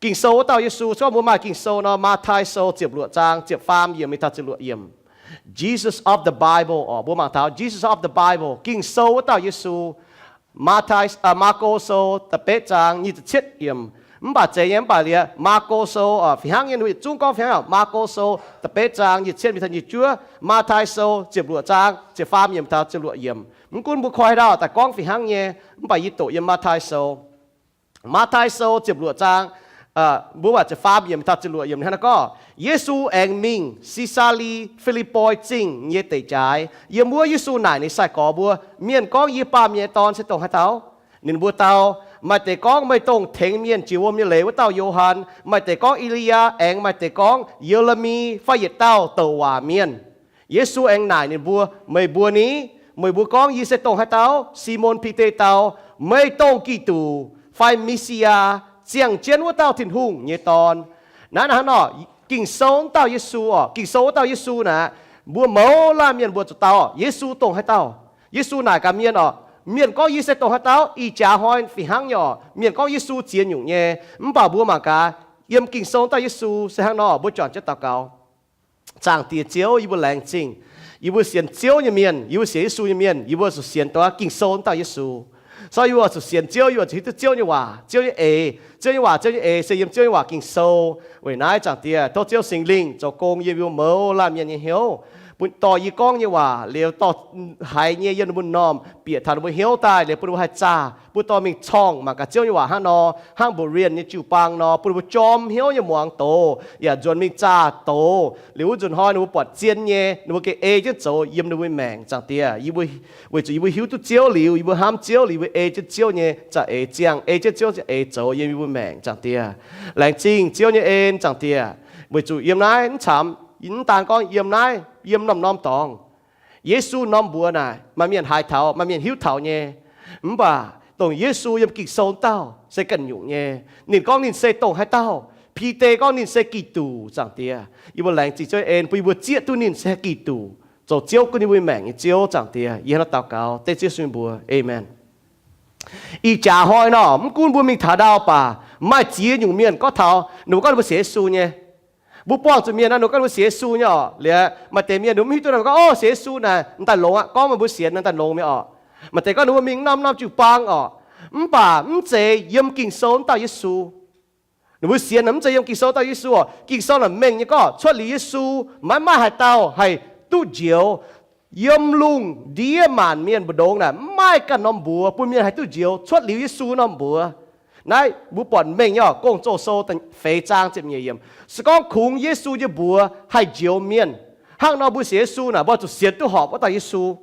Ging-Sou wuov dauh Yesu, se gorngv mbuo maaih Ging-Sou nor, Matv^tai Sou ziepc luoqc zaang ziepc faam yiemc mingh taux ziepc luoqc yiemc. Jesus of the Bible oc, mbuo mangc taux Jesus of the Bible, Ging-Sou wuov dauh Yesu. Matv^tai, Maako Sou da'betv zaang nyic ziepc cietv yiemc. Mv baac zeiz nyei, mv baac liuz Maako Sou fih hnangv nyei, ninh yietc zungv gorngv fih hnangv. Maako Sou da'betv zaang nyic ziepc cietv mingh taux nyic ziepc juov, Matv^tai Sou ziepc luoqc zaang ziepc faam yiemc taux ziepc luoqc yiemc. Mv gunv mbuo koi haaix dauh daaih gorngv fih hnangv nyei, mv baac yie doqc yiem Matv^tai Sou. Matv^tai Sou ziepc luoqc zaang, mbuo waac ziepc faam yiemc taux ziepc luoqc yiemc hnangv naaiv gorngv, Yesu aengx mingh Si^saa^li^e Fi^lipv^poi Zingh nyei deic jaaix. Yiem wuov Yesu naaic ninh sai-gorx mbuo, Mienh gorngv yie Baamh Mienh nyei Dorn se dongh haaix dauh? Ninh mbuo dau, Maaih deix gorngv meih dongh tengx mienh jiex wuom nyei leiz wuov dauh Yo^han, maaih deix gorngv E^li^yaa, aengx maaih deix gorngv Ye^le^mi fai yietc dauh douc waac mienh. Yesu aengx naaic ninh mbuo, Meih mbuo ni? Meih mbuo gorngv yie se dongh haaix dauh? Simon Bide dau, Meih dongh Giduc, fai Me^si^yaa, ziangh jienv wuov dauh Tin-Hungh nyei Dorn. Naaiv hnangv nor, Ging-Sou wuov dauh Yesu oc, Ging-Sou wuov dauh Yesu naaic, mbuo mouz laanh mienh mbuo zuqc dau, Yesu dongh haaix dauh? Yesu naaic gaax mienh oc, Mienh gorngv yie se dongh haaix dauh? Ih jaax hnoi fih hnangv nyei oc, mienh gorngv Yesu ziex nyungc nyei. Mv baac mbuo mangc gaax, yiem Ging-Sou wuov dauh Yesu se hnangv nor, mbuo juangc jienv daux gaux. Zaangc Diex Ziouv, yie mbuo laengz zingh. Yie mbuo sienx Ziouv nyei mienh, yie mbuo sienx Yesu nyei mienh, yie mbuo zuqc sienx dongh Ging-Sou wuov dauh Yesu. Se gorngv yie mbuo zuqc sienx Ziouv, yie mbuo zuqc hiuv duqv Ziouv nyei waac, Ziouv nyei eix. Ziouv nyei waac, Ziouv nyei eix se yiem Ziouv nyei waac Ging-Sou. Weic naaiv, Zaangc Diex, tov Ziouv Singx Lingh zoux gong yiem yie mbuo mouz laanh mienh nyei hnyouv, bun dorh yie gorngv nyei waac liuz dorh haiz nyei yiem ninh mbuo m'normh bieqc taux ninh mbuo hnyouv daaih liuz bun ninh mbuo haih zaah, bun dorh mingh corngh mangc gaax Ziouv nyei waac hnangv nor, hnangv Berean nyei jiu-baang nor, bun ninh mbuo jorm hnyouv nyei muangx doz yaac nzuonx mingh zaah doz. Liuz wuov nzunc hnoi ninh mbuo buatc zien nyei, ninh mbuo gengh ei jienv zoux yiem ninh mbuo maengc, Zaangc Diex. Weic zuqc yie mbuo hiuv duqv Ziouv liuz, yie mbuo hnamv Ziouv liuz, yie mbuo ei jienv Ziouv nyei za'eix ziangh, ei jienv Ziouv nyei za'eix zoux yiem yie mbuo maengc, Zaangc Diex. Laengz zingh Ziouv nyei en, Zaangc Diex. Weic zuqc yiem naaiv mv camv, mv daan gorngv yiem naaiv, yiem norm-norm dorngx, Yesu norm mbuox naaic maaih mienh haiz taux, maaih mienh hiuv taux nyei. Mv baac dongh Yesu yiem Ging-Sou wuov dauh se ganh nyungc nyei. Ninh gorngv ninh se dongh haaix dauh? Bide gorngv ninh se Giduc, Zaangc Diex. Yie mbuo laengz zingh Ziouv nyei en bun yie mbuo zieqv duqv ninh se Giduc, zoux Ziouv gunv yie mbuo maengc nyei Ziouv, Zaangc Diex. Yie hnangv naaiv daux gaux dengv Ziouv Yesu nyei mbuox, aamen. Ih jaax hnoi nor, mv gunv mbuo mingh taux ndau baac maaih ziex nyungc mienh gorngv taux ninh mbuo gorngv ninh mbuo sienx Yesu nyei. Mbuo buangh zuqc mienh nor, ninh mbuo gorngv ninh mbuo sienx Yesu nyei oc. Liuz maaih deix mienh ninh mbuo mv hiuv duqv nor, gorngv, Orv, sienx Yesu naaic m'daaih longx aqv. Gorngv meih mbuo sienx naaic m'daaih longx mi'aqv oc. Maaih deix gorngv ninh mbuo mingh norm-norm jiu-baang oc. Mv baac mv zeiz yiem Ging-Sou wuov dauh Yesu. Ninh mbuo sienx naaic mv zeiz yiem Ging-Sou dauh Yesu oc. Ging-Sou naaic mengh nyei gorngv cuotv liuz Yesu maiv maaih haaix dauh haih duqv njoux. Yiem lungh ndiev maanc mienh mbu'ndongx naaic mv maaih ganh norm mbuox bun mienh haih duqv njoux cuotv liuz Yesu norm mbuox. Naaiv mbuo buatc mengh nyei oc. Gong-Zoh Sou feix zaang ziepc nyeic yiemc, se gorngv kungx Yesu nyei mbuox haih njoux mienh. Hnangv nor mbuo sienx Yesu naaic mbuo zuqc sienx duqv horpc wuov dauh Yesu.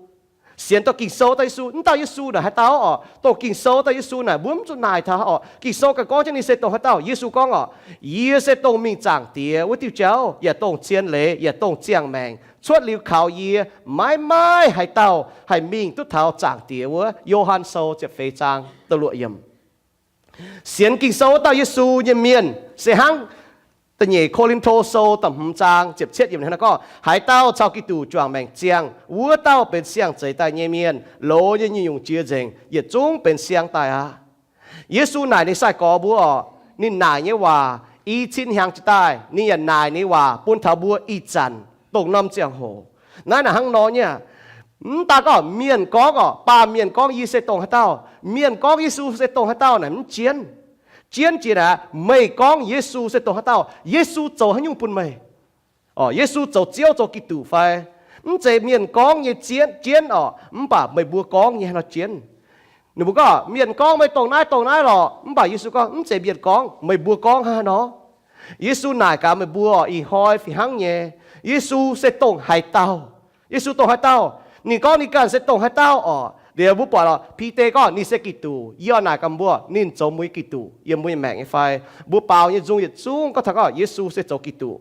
Sienx dongh Ging-Sou dauh Yesu, wuov dauh Yesu naaic haaix dauh oc? Dongh Ging-Sou dauh Yesu naaic mbuo mv zuqc naaic taux oc. Ging-Sou ganh gorngv jienv ninh se dongh haaix dauh. Yesu gorngv oc, Yie se dongh mingh Zaangc Diex wuov diuh jauv, yaac dongh zien leiz, yaac dongh ziangh maengc. Cuotv liuz kaux yie, maiv maaih haaix dauh haih mingh duqv taux Zaangc Diex wuov. Yo^han Sou ziepc feix zaang da'luoqc yiemc. Sienx Ging-Sou wuov dauh Yesu nyei mienh se hnangv da'nyeic Ko^lin^to Sou da'hmz zaang ziepc cietv yiemc hnangv naaiv gorngv, Haaix dauh caux Giduc juangc maengc ziangh, wuov dauh benx siang-zeix daaih nyei mienh. Loz nyei nyungc-nyungc jiex nzengc, yietc zungv benx siang daaih aqv. Yesu naaic ninh sai-gorx mbuo oc, ninh naaic nyei waac i cin hnyangx jiex daaih, ninh yaac naaic ninh waac bun taux mbuo ih zanc dongh norm ziangh hoc. Naaiv naaic hnangv nor nyei aqv. Mv daan gorngv mienh gorngv oc, baamh mienh gorngv yie se dongh haaix dauh, mienh gorngv Yesu se dongh haaix dauh naaic mv jienv. Jienv jiex naaic, meih gorngv Yesu se dongh haaix dauh, Yesu zoux haaix nyungc bun meih. Oc, Yesu zoux Ziouv, zoux Giduc fai? Mv zeiz mienh gorngv nyei jienv, jienv oc, mv baac meih mbuo gorngv nyei hnangv nor jienv. Ninh mbuo gorngv, Mienh gorngv meih dongh naaiv dongh naaiv lorqc. Mv baac Yesu gorngv, Mv zeiz mienh gorngv, meih mbuo gorngv hnangv haaix nor. Yesu naaic gaax meih mbuo oc, ih hnoi fih hnangv nyei, Yesu se dongh haaix dauh? Yesu dongh haaix dauh? Ninh gorngv ninh ganh se dongh haaix dauh oc? Liuz mbuo buatc oc, Bide gorngv ninh se Giduc. Yie oix naaic gaax mbuo, ninh zoux mbuo nyei Giduc yiem mbuo nyei maengc nyei fai? Mbuo baaux nyei nzung yietc zungv gorngv taux gorngv Yesu se zoux Giduc.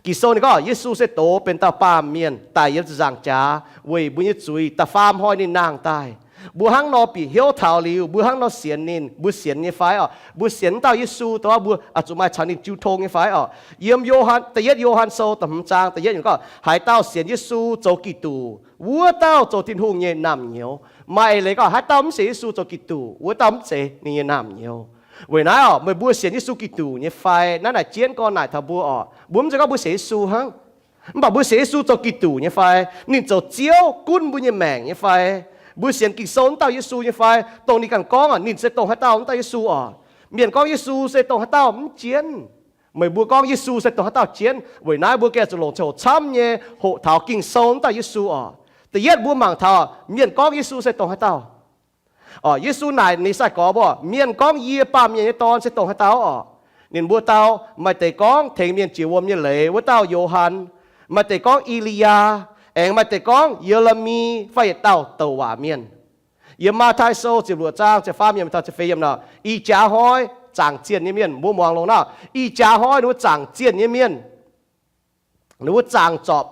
Ging-Sou ninh gorngv Yesu se doz benx dauh baamh mienh daic yiem ziepc nzaangc jaax weic mbuo nyei zuiz, da'faam hnoi ninh nangh daaih. Mbuo hnangv nor bieqc hnyouv taux liuz, mbuo hnangv nor sienx ninh, mbuo sienx nyei fai oc? Mbuo sienx wuov dauh Yesu dongh mbuo zuqc maaih caux ninh jiu tong nyei fai oc? Yiem Yo^han, da'yietv Yo^han Sou da'hmz zaang da'yietv yiemc gorngv, Haaix dauh sienx Yesu zoux Giduc, wuov dauh zoux Tin-Hungh nyei naamh nyouz. Maaih eix leiz gorngv haaix dauh mv sienx Yesu zoux Giduc, wuov dauh mv zeiz ninh nyei naamh nyouz. Weic naaiv oc, meih mbuo sienx Yesu Giduc nyei fai? Naaiv naaic jienv gorngv naaic taux mbuo oc. Mbuo mv zeiz gorngv mbuo sienx Yesu hnangv, mv baac mbuo sienx Yesu zoux Giduc nyei fai? Ninh zoux Ziouv gunv mbuo nyei maengc nyei fai? Mbuo sienx Ging-Sou wuov dauh Yesu nyei fai, dongh ninh ganh gorngv oc, ninh se dongh haaix dauh wuov dauh Yesu oc. Mienh gorngv Yesu se dongh haaix dauh mv jienv. Meih mbuo gorngv Yesu se dongh haaix dauh jienv. Weic naaiv mbuo gengh zuqc longc ziangh hoc camv nyei hoqc taux Ging-Sou wuov dauh Yesu oc. Da'yietv mbuo mangc taux mienh gorngv Yesu se dongh haaix dauh. Yesu naaic ninh sai-gorx mbuo, mienh gorngv Yie, Baamh Mienh nyei Dorn, se dongh haaix dauh oc. Ninh mbuo dau, maaih deix gorngv tengx mienh jiex wuom nyei leiz wuov dauh Yo^han, maaih deix gorngv E^li^yaa, aengx maaih deix gorngv Ye^le^mi fai yietc dauh douc waac mienh. Yiem Matv^tai Sou ziepc luoqc zaang ziepc faam yiemc taux ziepc feix yiemc nor, ih jaax hnoi zaangc zienh nyei mienh, mbuo muangx longx nor, ih jaax hnoi ninh mbuo zaangc zienh nyei mienh, ninh mbuo zaangc zorpc,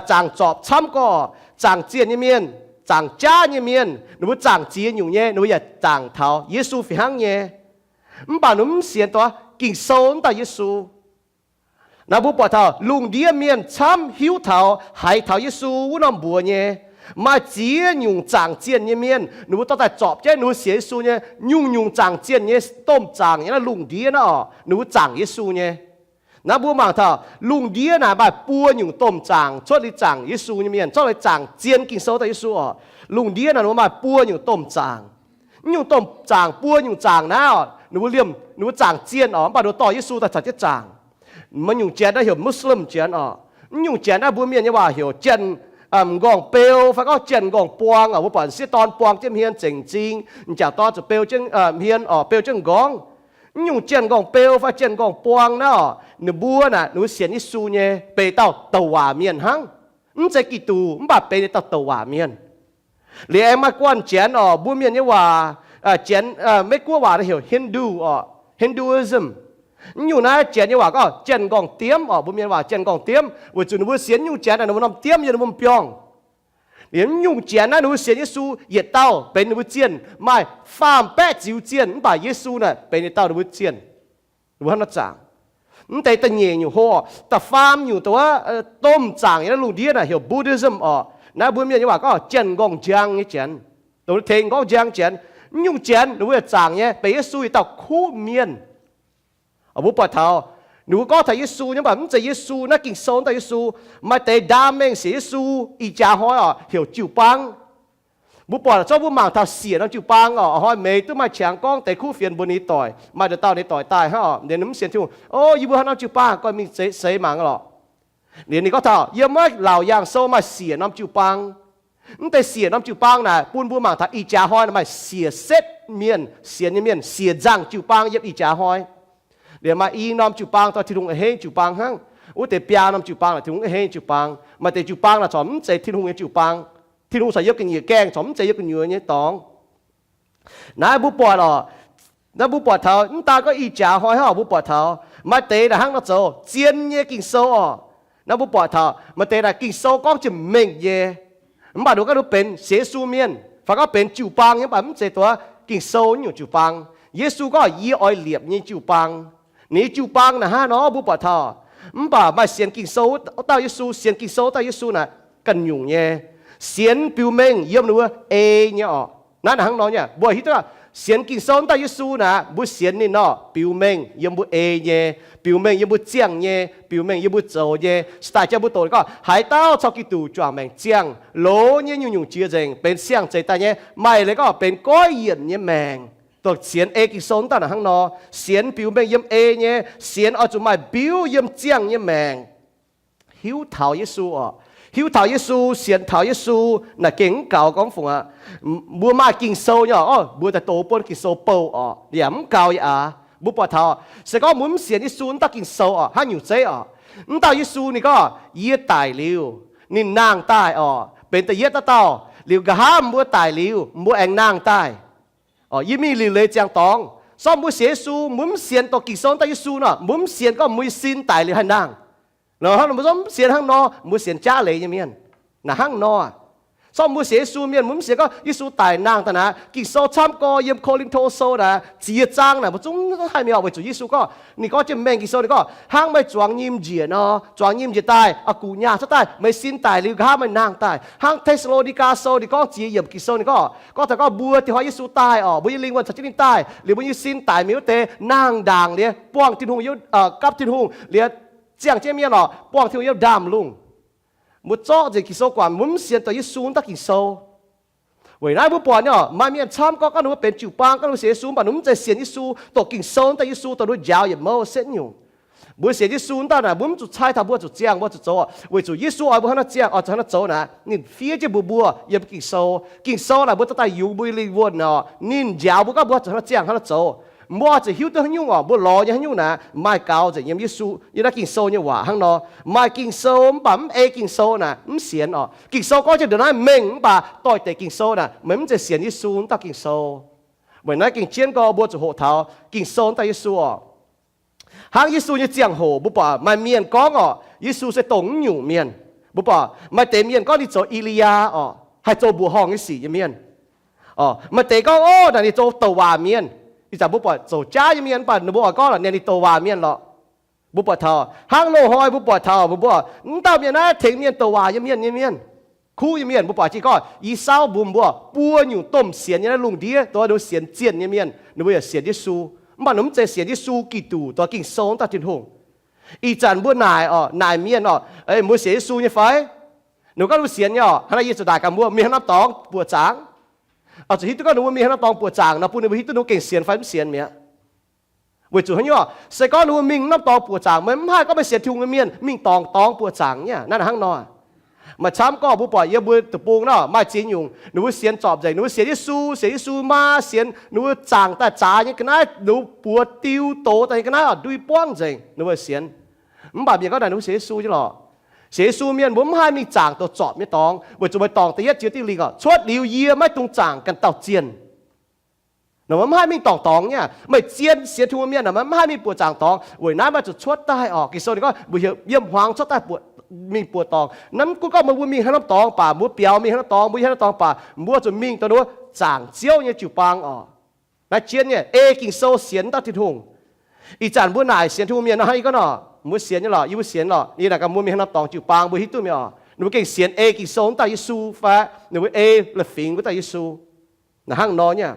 zaangc zorpc camv gorqv, zaangc zienh nyei mienh, zaangc jaav nyei mienh, ninh mbuo zaangc ziex nyungc nyei, ninh mbuo yaac zaangc taux Yesu fih hnangv nyei. Mv baac ninh mv sienx dongh Ging-Sou wuov dauh Yesu. Naaiv mbuo buatc taux lungh ndiev mienh camv hiuv taux, haiz taux Yesu wuov norm mbuox nyei. Maaih ziex nyungc zaangc zienh nyei mienh, ninh mbuo dorh daaih zorpc jienv ninh mbuo sienx Yesu nyei. Nyungc-nyungc zaangc zienh nyei, domh zaangc nyei naaiv lungh ndiev naaiv oc, ninh mbuo zaangc Yesu nyei. Naaiv mbuo mangc taux lungh ndiev naaic maaih buo nyungc domh zaangc cuotv liuz zaangc Yesu nyei mienh, zorqv liuz zaangc zien Ging-Sou dauh Yesu oc. Lungh ndiev naaic ninh mbuo maaih buo nyungc domh zaangc. Mv nyungc domh zaangc, buo nyungc zaangc naaiv oc, ninh mbuo liemh, ninh mbuo zaangc zienh oc, mv baac ninh mbuo dorh Yesu daaih caux jienv zaangc. Maaih nyungc janx naaiv heuc Muslim janx oc. Mv nyungc janx naaiv mbuo mienh nyei waac heuc Janx-Nqorngv-Beu fai gorngv Janx-Nqorngv-Buang oc. Mbuo buatc sieqv dorn buang jienv hmien zengc m'zing, m'jangc dorn zuqc beu jienv hmien oc, beu jienv m'nqorngv. Mv nyungc Janx-Nqorngv-Beu fai Janx-Nqorngv-Buang naaiv oc, ninh mbuo naaic ninh mbuo sienx Yesu nyei benx dauh douc waac mienh hnangv. Mv zeiz Giduc, mv baac benx ninh dauh douc waac mienh. Liuz aengx maaih guanh janx oc, mbuo mienh nyei waac, janx, Meiv-Guoqv waac naaiv heuc Hindu oc, Hinduism. Mv nyungc naaiv janx nyei waac gorngv Janx-Nqorngv-Diemv oc, mbuo mienh waac Janx-Nqorngv-Diemv, weic zuqc ninh mbuo sienx mv nyungc janx naaic ninh mbuo norm diemv yiem ninh mbuo m'biorngh. Liuz mv nyungc janx naaiv ninh mbuo sienx Yesu yietc dauh benx ninh mbuo zienh, maaih faam baeqv ziux zienh, mv baac Yesu naaic benx ninh dauh ninh mbuo zienh. Ninh mbuo hnangv nor zaangc. Mv deix da'nyeic nyungc hlo, da'faam nyungc dongh wuov domh zaangc yiem naaiv lungh ndiev naaic heuc Buddhism oc. Naaiv mbuo mienh nyei waac gorngv Janx-Nqorngv-Njang nyei janx, dongh tengx Nqorngv-Njang janx. Mv nyungc janx ninh mbuo zaangc nyei benx Yesu yietc dauh kuv mienh. Mbuo buatc taux ninh mbuo gorngv taux Yesu nyei, mv baac mv zeiz Yesu naaiv Ging-Sou wuov dauh Yesu. Maaih deix ndaam mengh sienx Yesu, ih jaax hnoi oc heuc jiu-baang. Mbuo buatc zorqv mbuo mangc taux siec norm jiu-baang oc, hnoi meix duqv maaih qangx gorngv deix kuv fienx mbuox ninh doic, maaih dauh dauh ninh doic daaih hnangv oc, ninh mv sienx Tin-Hungh, o, yie mbuo hnangv norm jiu-baang, goiv mingh seix mangc lorqc. Liuz ninh gorngv taux yiem wuov Laauc Yaangh Sou maaih siec norm jiu-baang. Mv deix siec norm jiu-baang naaic bun mbuo mangc taux ih jaax hnoi maaih siec setv mienh, sienx nyei mienh siec nzangh jiu-baang yiem ih jaax hnoi. Liuz maaih i norm jiu-baang dorh Tin-Hungh a'hneiv jiu-baang hnangv. Wuov deix biaa norm jiu-baang naaic Tin-Hungh a'hneiv jiu-baang. Maaih deix jiu-baang naaic corc mv zeiz Tin-Hungh nyei jiu-baang. Tin-Hungh corc yiem ga'nyiec gaengh, corc mv zeiz yiem gu'nyuoz nyei dorngx. Naaiv mbuo buatc oc, naaiv mbuo buatc taux mv daan gorngv ih jaax hnoi hnangv oc, mbuo buatc taux maaih deix naaic hnangv nor zoux zien nyei Ging-Sou oc. Naaiv mbuo buatc taux maaih deix naaic Ging-Sou gorngv jiex mengh nyei, mv baac ninh mbuo gorngv ninh mbuo benx sienx Yesu mienh fai gorngv benx jiu-baang nyei, mv baac mv zeiz dongh Ging-Sou nyungc jiu-baang. Yesu gorngv yie oix liepc nyei jiu-baang. Ninh nyei jiu-baang naaic hnangv nor mbuo buatc taux. Mv baac maaih sienx Ging-Sou wuov dauh Yesu, sienx Ging-Sou wuov dauh Yesu naaic ganh nyungc nyei. Sienx biux mengh yiem ninh mbuo ei nyei oc. Naaiv naaic hnangv nor nyei, mbuo hiuv duqv sienx Ging-Sou wuov dauh Yesu naaic mbuo sienx ninh nor biux mengh yiem mbuo ei nyei, biux mengh yiem mbuo ziangh nyei, biux mengh yiem mbuo zoux nyei. Cingx daaih jang mbuo doqc gorngv haaix dauh caux Giduc juangc maengc ziangh, loz nyei nyungc-nyungc jiex nzengc, benx siang-zeix daaih nyei, maaih leiz gorngv benx goiv yienc nyei maengc. Dongh sienx ei Ging-Sou wuov dauh naaic hnangv nor, sienx biux mengh yiem ei nyei, sienx oix zuqc maaih biuv yiem ziangh nyei maengc. Hiuv taux Yesu oc. Hiuv taux Yesu, sienx taux Yesu, naaic gengh mv gaux gorngv fungc aqv. Mbuo maaih Ging-Sou nyei oc, mbuo daaih doz buonv Ging-Sou bouh oc, yaac mv gaux yaac aav. Mbuo buatc taux se gorngv mbuo mv sienx Yesu wuov dauh Ging-Sou oc, hnangv nyungc zeiv oc. Wuov dauh Yesu ninh gorngv, yie daic liuz, ninh nangh daaih oc, benx da'yietv dauh dauh. Liuz nqa'haav mbuo daic liuz, mbuo aengx nangh daaih. Yie mingh liuc leiz ziangx dorngx. Sortv mbuo sienx Yesu, mbuo mv sienx dongh Ging-Sou wuov dauh Yesu nor, mbuo mv sienx gorngv mbuo nyei sin daic liuz haih nangh. Hnangv nor mbuo zorqv mv sienx hnangv nor, mbuo sienx jaav leiz nyei mienh. Naaic hnangv nor, Sortv mbuo sienx Yesu mienh, mbuo mv sienx gorngv Yesu daic nangh daaih naaic. Ging-Sou camv gorx yiem Ko^lin^to Sou naaic ziex zaang naaic mbuo zungv haih mingh oc, weic zuqc Yesu gorngv, ninh gorngv jienv maengh Ging-Sou ninh gorngv, hnangv meih zuangx nyim njiec nor, zuangx nyim njiec daaih, a'guqc nyaah cuotv daaih, meih sin daic liuz nqa'haav meih nangh daaih. Hnangv Te^saa^lo^ni^gaa Sou ninh gorngv ziex yiemc Ging-Sou ninh gorngv, gorngv taux gorngv mbuo dinh hnoi Yesu daaih oc, mbuo nyei lingh wuonh caux jienv ninh daaih, liuz mbuo nyei sin daic mingh wuov deix nangh ndaangc liuz buangh Tin-Hungh, gapv Tin-Hungh liuz ziangh jienv mienh oc, buangh Tin-Hungh yiem ndaamv-lungh. Mbuo zorqv nzengc Ging-Sou guangc, mbuo mv sienx daaih Yesu wuov dauh Ging-Sou. Weic naaiv mbuo buatc nyei oc, maaih mienh camv gorngv, gorngv ninh mbuo benx jiu-baang, gorngv ninh mbuo sienx Yesu, mv baac ninh mv zeiz sienx Yesu, doqc Ging-Sou wuov dauh Yesu, doqc ninh mbuo njaaux yietc mouv setv nyungc. Mbuo sienx Yesu wuov dauh naaic, mbuo mv zuqc cai taux mbuo zuqc ziangh, mbuo zuqc zoux, weic zuqc Yesu oix mbuo hnangv naaiv ziangh, oix zuqc hnangv naaiv zoux naaic, ninh fiev jienv mbuox mbuo yiem Ging-Sou. Ging-Sou naaic mbuo dorh daaih yungz mbuo nyei lingh wuonh oc, ninh njaaux mbuo gorngv mbuo zuqc hnangv naaiv ziangh, hnangv naaiv zoux. Mbuo oix zuqc hiuv duqv haaix nyungc oc, mbuo lorz nyei haaix nyungc naaic, maaih gaux nzengc yiem Yesu, yiem naaiv Ging-Sou nyei waac hnangv nor. Maaih Ging-Sou mv baac mv ei Ging-Sou naaic, mv sienx oc. Ging-Sou gorngv jienv ndongc naaiv mengh mv baac doix-dekc Ging-Sou naaic, meih mv zeiz sienx Yesu wuov dauh Ging-Sou. Weic naaiv gengh jienv gorx mbuo zuqc hoqc taux Ging-Sou wuov dauh Yesu oc. Hnangv Yesu nyei ziangh hoc mbuo buatc maaih mienh gorngv oc, Yesu se dongh naaiv nyungc mienh. Mbuo buatc maaih deix mienh gorngv ninh zoux E^li^yaa oc, haih zoux mbuoqc horngh nyei sic nyei mienh. Maaih deix gorngv, ov, naaic ninh zoux douc waac mienh. Ih zanc mbuo buatc zoux jaav nyei mienh mv baac ninh mbuo oix gorngv naaic ninh douc waac mienh lorqc. Mbuo buatc taux hnangv loz-hnoi mbuo buatc taux mbuo, mbuo, mv dauh mienh naaiv tengx mienh douc waac nyei mienh, nyei mienh, kuv nyei mienh. Mbuo buatc jiex gorngv Yisau mbuox mbuo, buo nyungc domh sienx nyei naaiv lungh ndiev, dongh wuov sienx zienh nyei mienh, ninh mbuo yaac sienx Yesu. Mv baac ninh mv zeiz sienx Yesu Giduc, dongh Ging-Sou wuov dauh Tin-Hungh. Ih zanc mbuo naaic oc, naaic mienh oc, mbuo sienx Yesu nyei fai? Ninh gorngv ninh mbuo sienx nyei oc. Hnangv naaiv yie zuqc naaic gaax mbuo, mingh haaix norm dorngx buoqc zaangc? Oix zuqc hiuv duqv gorngv ninh mbuo mingh haaix norm dorngx buoqc zaangc nor, bun ninh mbuo hiuv duqv ninh mbuo gengh sienx fai mv sienx mi'aqv. Weic zuqc haaix nyungc? Se gorngv ninh mbuo mingh norm dorngx buoqc zaangc, meih mv haih gorngv meih sienx Tin-Hungh nyei mienh mingh dorngx dorngx buoqc zaangc nyei. Naaiv hnangv nor, maaih camv gorngv mbuo buatc yiem mbuo deic-bung nor, maaih ziex nyungc ninh mbuo sienx zorpc nzengc. Ninh mbuo sienx Yesu, sienx Yesu maa, sienx ninh mbuo zaangc daaih zaax nyei ga'naaiv, ninh mbuo buoz diu doz daaih nyei ga'naaiv oc, ndui buangv nzengc ninh mbuo sienx. Mv baac mienh gorngv naaic ninh mbuo sienx Yesu nyei lorqc. Sienx Yesu mienh mbuo mv haih mingh zaangc douz zorpc nyei dorngx, weic zuqc meih dorngc da'yietv jiex diuh lingh oc, cuotv liuz yie maiv dungx zaangc ganh dauh zienh. Ninh mbuo mv haih mingh dorngc dorngx nyei. Meih zien sienx Tin-Hungh mienh aah, meih mv haih mingh buoqc zaangc dorngx. Weic naaiv meih zuqc cuotv daaih oc. Ging-Sou ninh gorngv mbuo heuc yiem hmuangx cuotv daaih buoqc, mingh buoqc dorngx. Naaiv mv gunv gorngv meih mbuo mingh haaix norm dorngx baac, mbuo biaux mingh haaix norm dorngx, mbuo haaix norm dorngx baac, mbuo zuqc mingh dongh ninh mbuo zaangc Ziouv nyei jiu-baang oc. Naaiv jienv nyei ei Ging-Sou sienx wuov dauh Tin-Hungh. Ih zanc mbuo naaic sienx Tin-Hungh mienh nor, hnangv yie gorngv nor, mbuo sienx nyei lorqc, yie mbuo sienx lorqc. Yie naaic gaax mbuo mingh haaix norm dorngx jiu-baang, mbuo hiuv duqv mienh oc, ninh mbuo gengh sienx ei Ging-Sou wuov dauh Yesu fai, ninh mbuo ei la'fingx wuov dauh Yesu. Naaic hnangv nor nyei.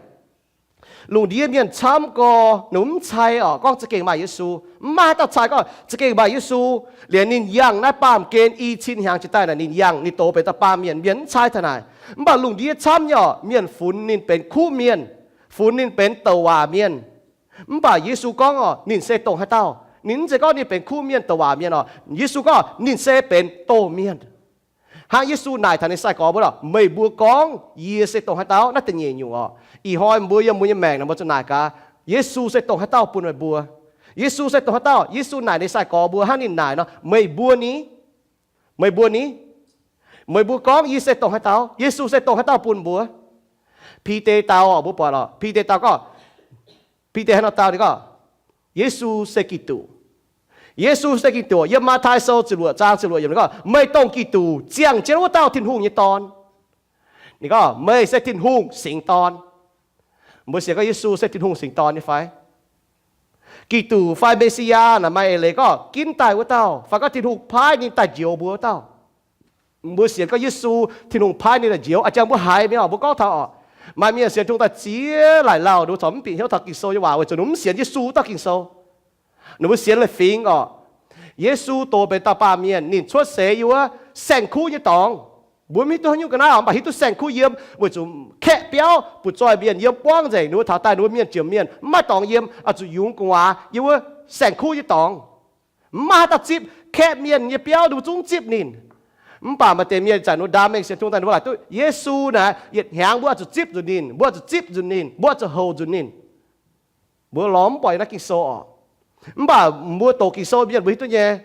Lungh ndiev mienh camv gorx ninh mv cai oc gorngv za'gengh maaih Yesu. Mv maaih haaix dauh cai gorngv za'gengh maaih Yesu, liemh ninh yangh naaiv baamh gen i cin hnyangx jiex daaih naaic, ninh yangh ninh dox benx dauh baamh mienh, mienh mv cai taux naaic. Mv baac lungh ndiev camv nyei oc, mienh funx ninh benx kuv mienh, funx ninh benx douc waac mienh. Mv baac Yesu gorngv oc, ninh se dongh haaix dauh? Ninh mv zeiz gorngv ninh benx kuv mienh, douc waac mienh oc. Yesu gorngv ninh se benx doh mienh. Hnangv Yesu naaic taux ninh sai-gorx mbuo lorqc, meih mbuo gorngv yie se dongh haaix dauh? Naaiv da'nyeic nyungc oc. Ih hnoi mbuo yiem mbuo nyei maengc naaic, mbuo zuqc naaic gaax, Yesu se dongh haaix dauh bun meih mbuo? Yesu se dongh haaix dauh? Yesu naaic ninh sai-gorx mbuo hnangv ninh naaic nor, meih mbuo ni? Meih mbuo ni? Meih mbuo gorngv yie se dongh haaix dauh? Yesu se dongh haaix dauh bun mbuo? Bide dau oc, mbuo buatc lorqc, Bide dau gorngv, Bide hnangv nor dau ninh gorngv, Yesu se Giduc. Yesu se Giduc. Yiem Matv^tai Sou ziepc luoqc zaang ziepc luoqc yiemc ninh gorngv, meih dongh Giduc, ziangh jienv wuov dauh Tin-Hungh nyei Dorn. Ninh gorngv, meih se Tin-Hungh singx Dorn. Mbuo sienx gorngv Yesu se Tin-Hungh singx Dorn nyei fai? Giduc fai Me^si^yaa naaic maaih eix leiz gorngv ginv daaih wuov dauh, fai gorngv Tin-Hungh paaiv ninh daaih njoux mbuo wuov dauh. Mbuo sienx gorngv Yesu, Tin-Hungh paaiv ninh daaih njoux. A'jang mbuo haiz mingh oc, mbuo gorngv taux oc, maaih mienh sienx Tin-Hungh daaih ziex laaic lauh, ninh mbuo corc mv bieqc hnyouv taux Ging-Sou nyei waac weic zuqc ninh mv sienx Yesu wuov dauh Ging-Sou. Ninh mbuo sienx leiz-fingx oc. Yesu doz benx dauh baamh mienh, ninh cuotv seix yiem wuov saeng-kuv nyei dorngx. Mbuo mv hiuv duqv haaix nyungc ga'naaiv oc, mv baac hiuv duqv saeng-kuv yiem, weic zuqc kaeqv biauv butv-zoih mienh yiem buangv nzengc, ninh mbuo taux daaih ninh mbuo mienh jiex mienh mv maaih dorngx yiem, oix zuqc yungz gu'nguaaz yiem wuov saeng-kuv nyei dorngx. Mv maaih haaix dauh zipv, kaeqv mienh nyei biauv ninh mbuo zungv zipv ninh. Mv baac maaih deix mienh zanc ninh mbuo ndaam mengh sienx Tin-Hungh daaih, ninh mbuo laaic duqv Yesu naaic yietc hnyangx mbuo oix zuqc zipv nzunc ninh, mbuo oix zuqc zipv nzunc ninh, mbuo oix zuqc houc nzunc ninh. Mbuo lorz mv buatc yiem naaiv Ging-Sou oc. Mv baac mbuo doqc Ging-Sou mienh mbuo hiuv duqv nyei.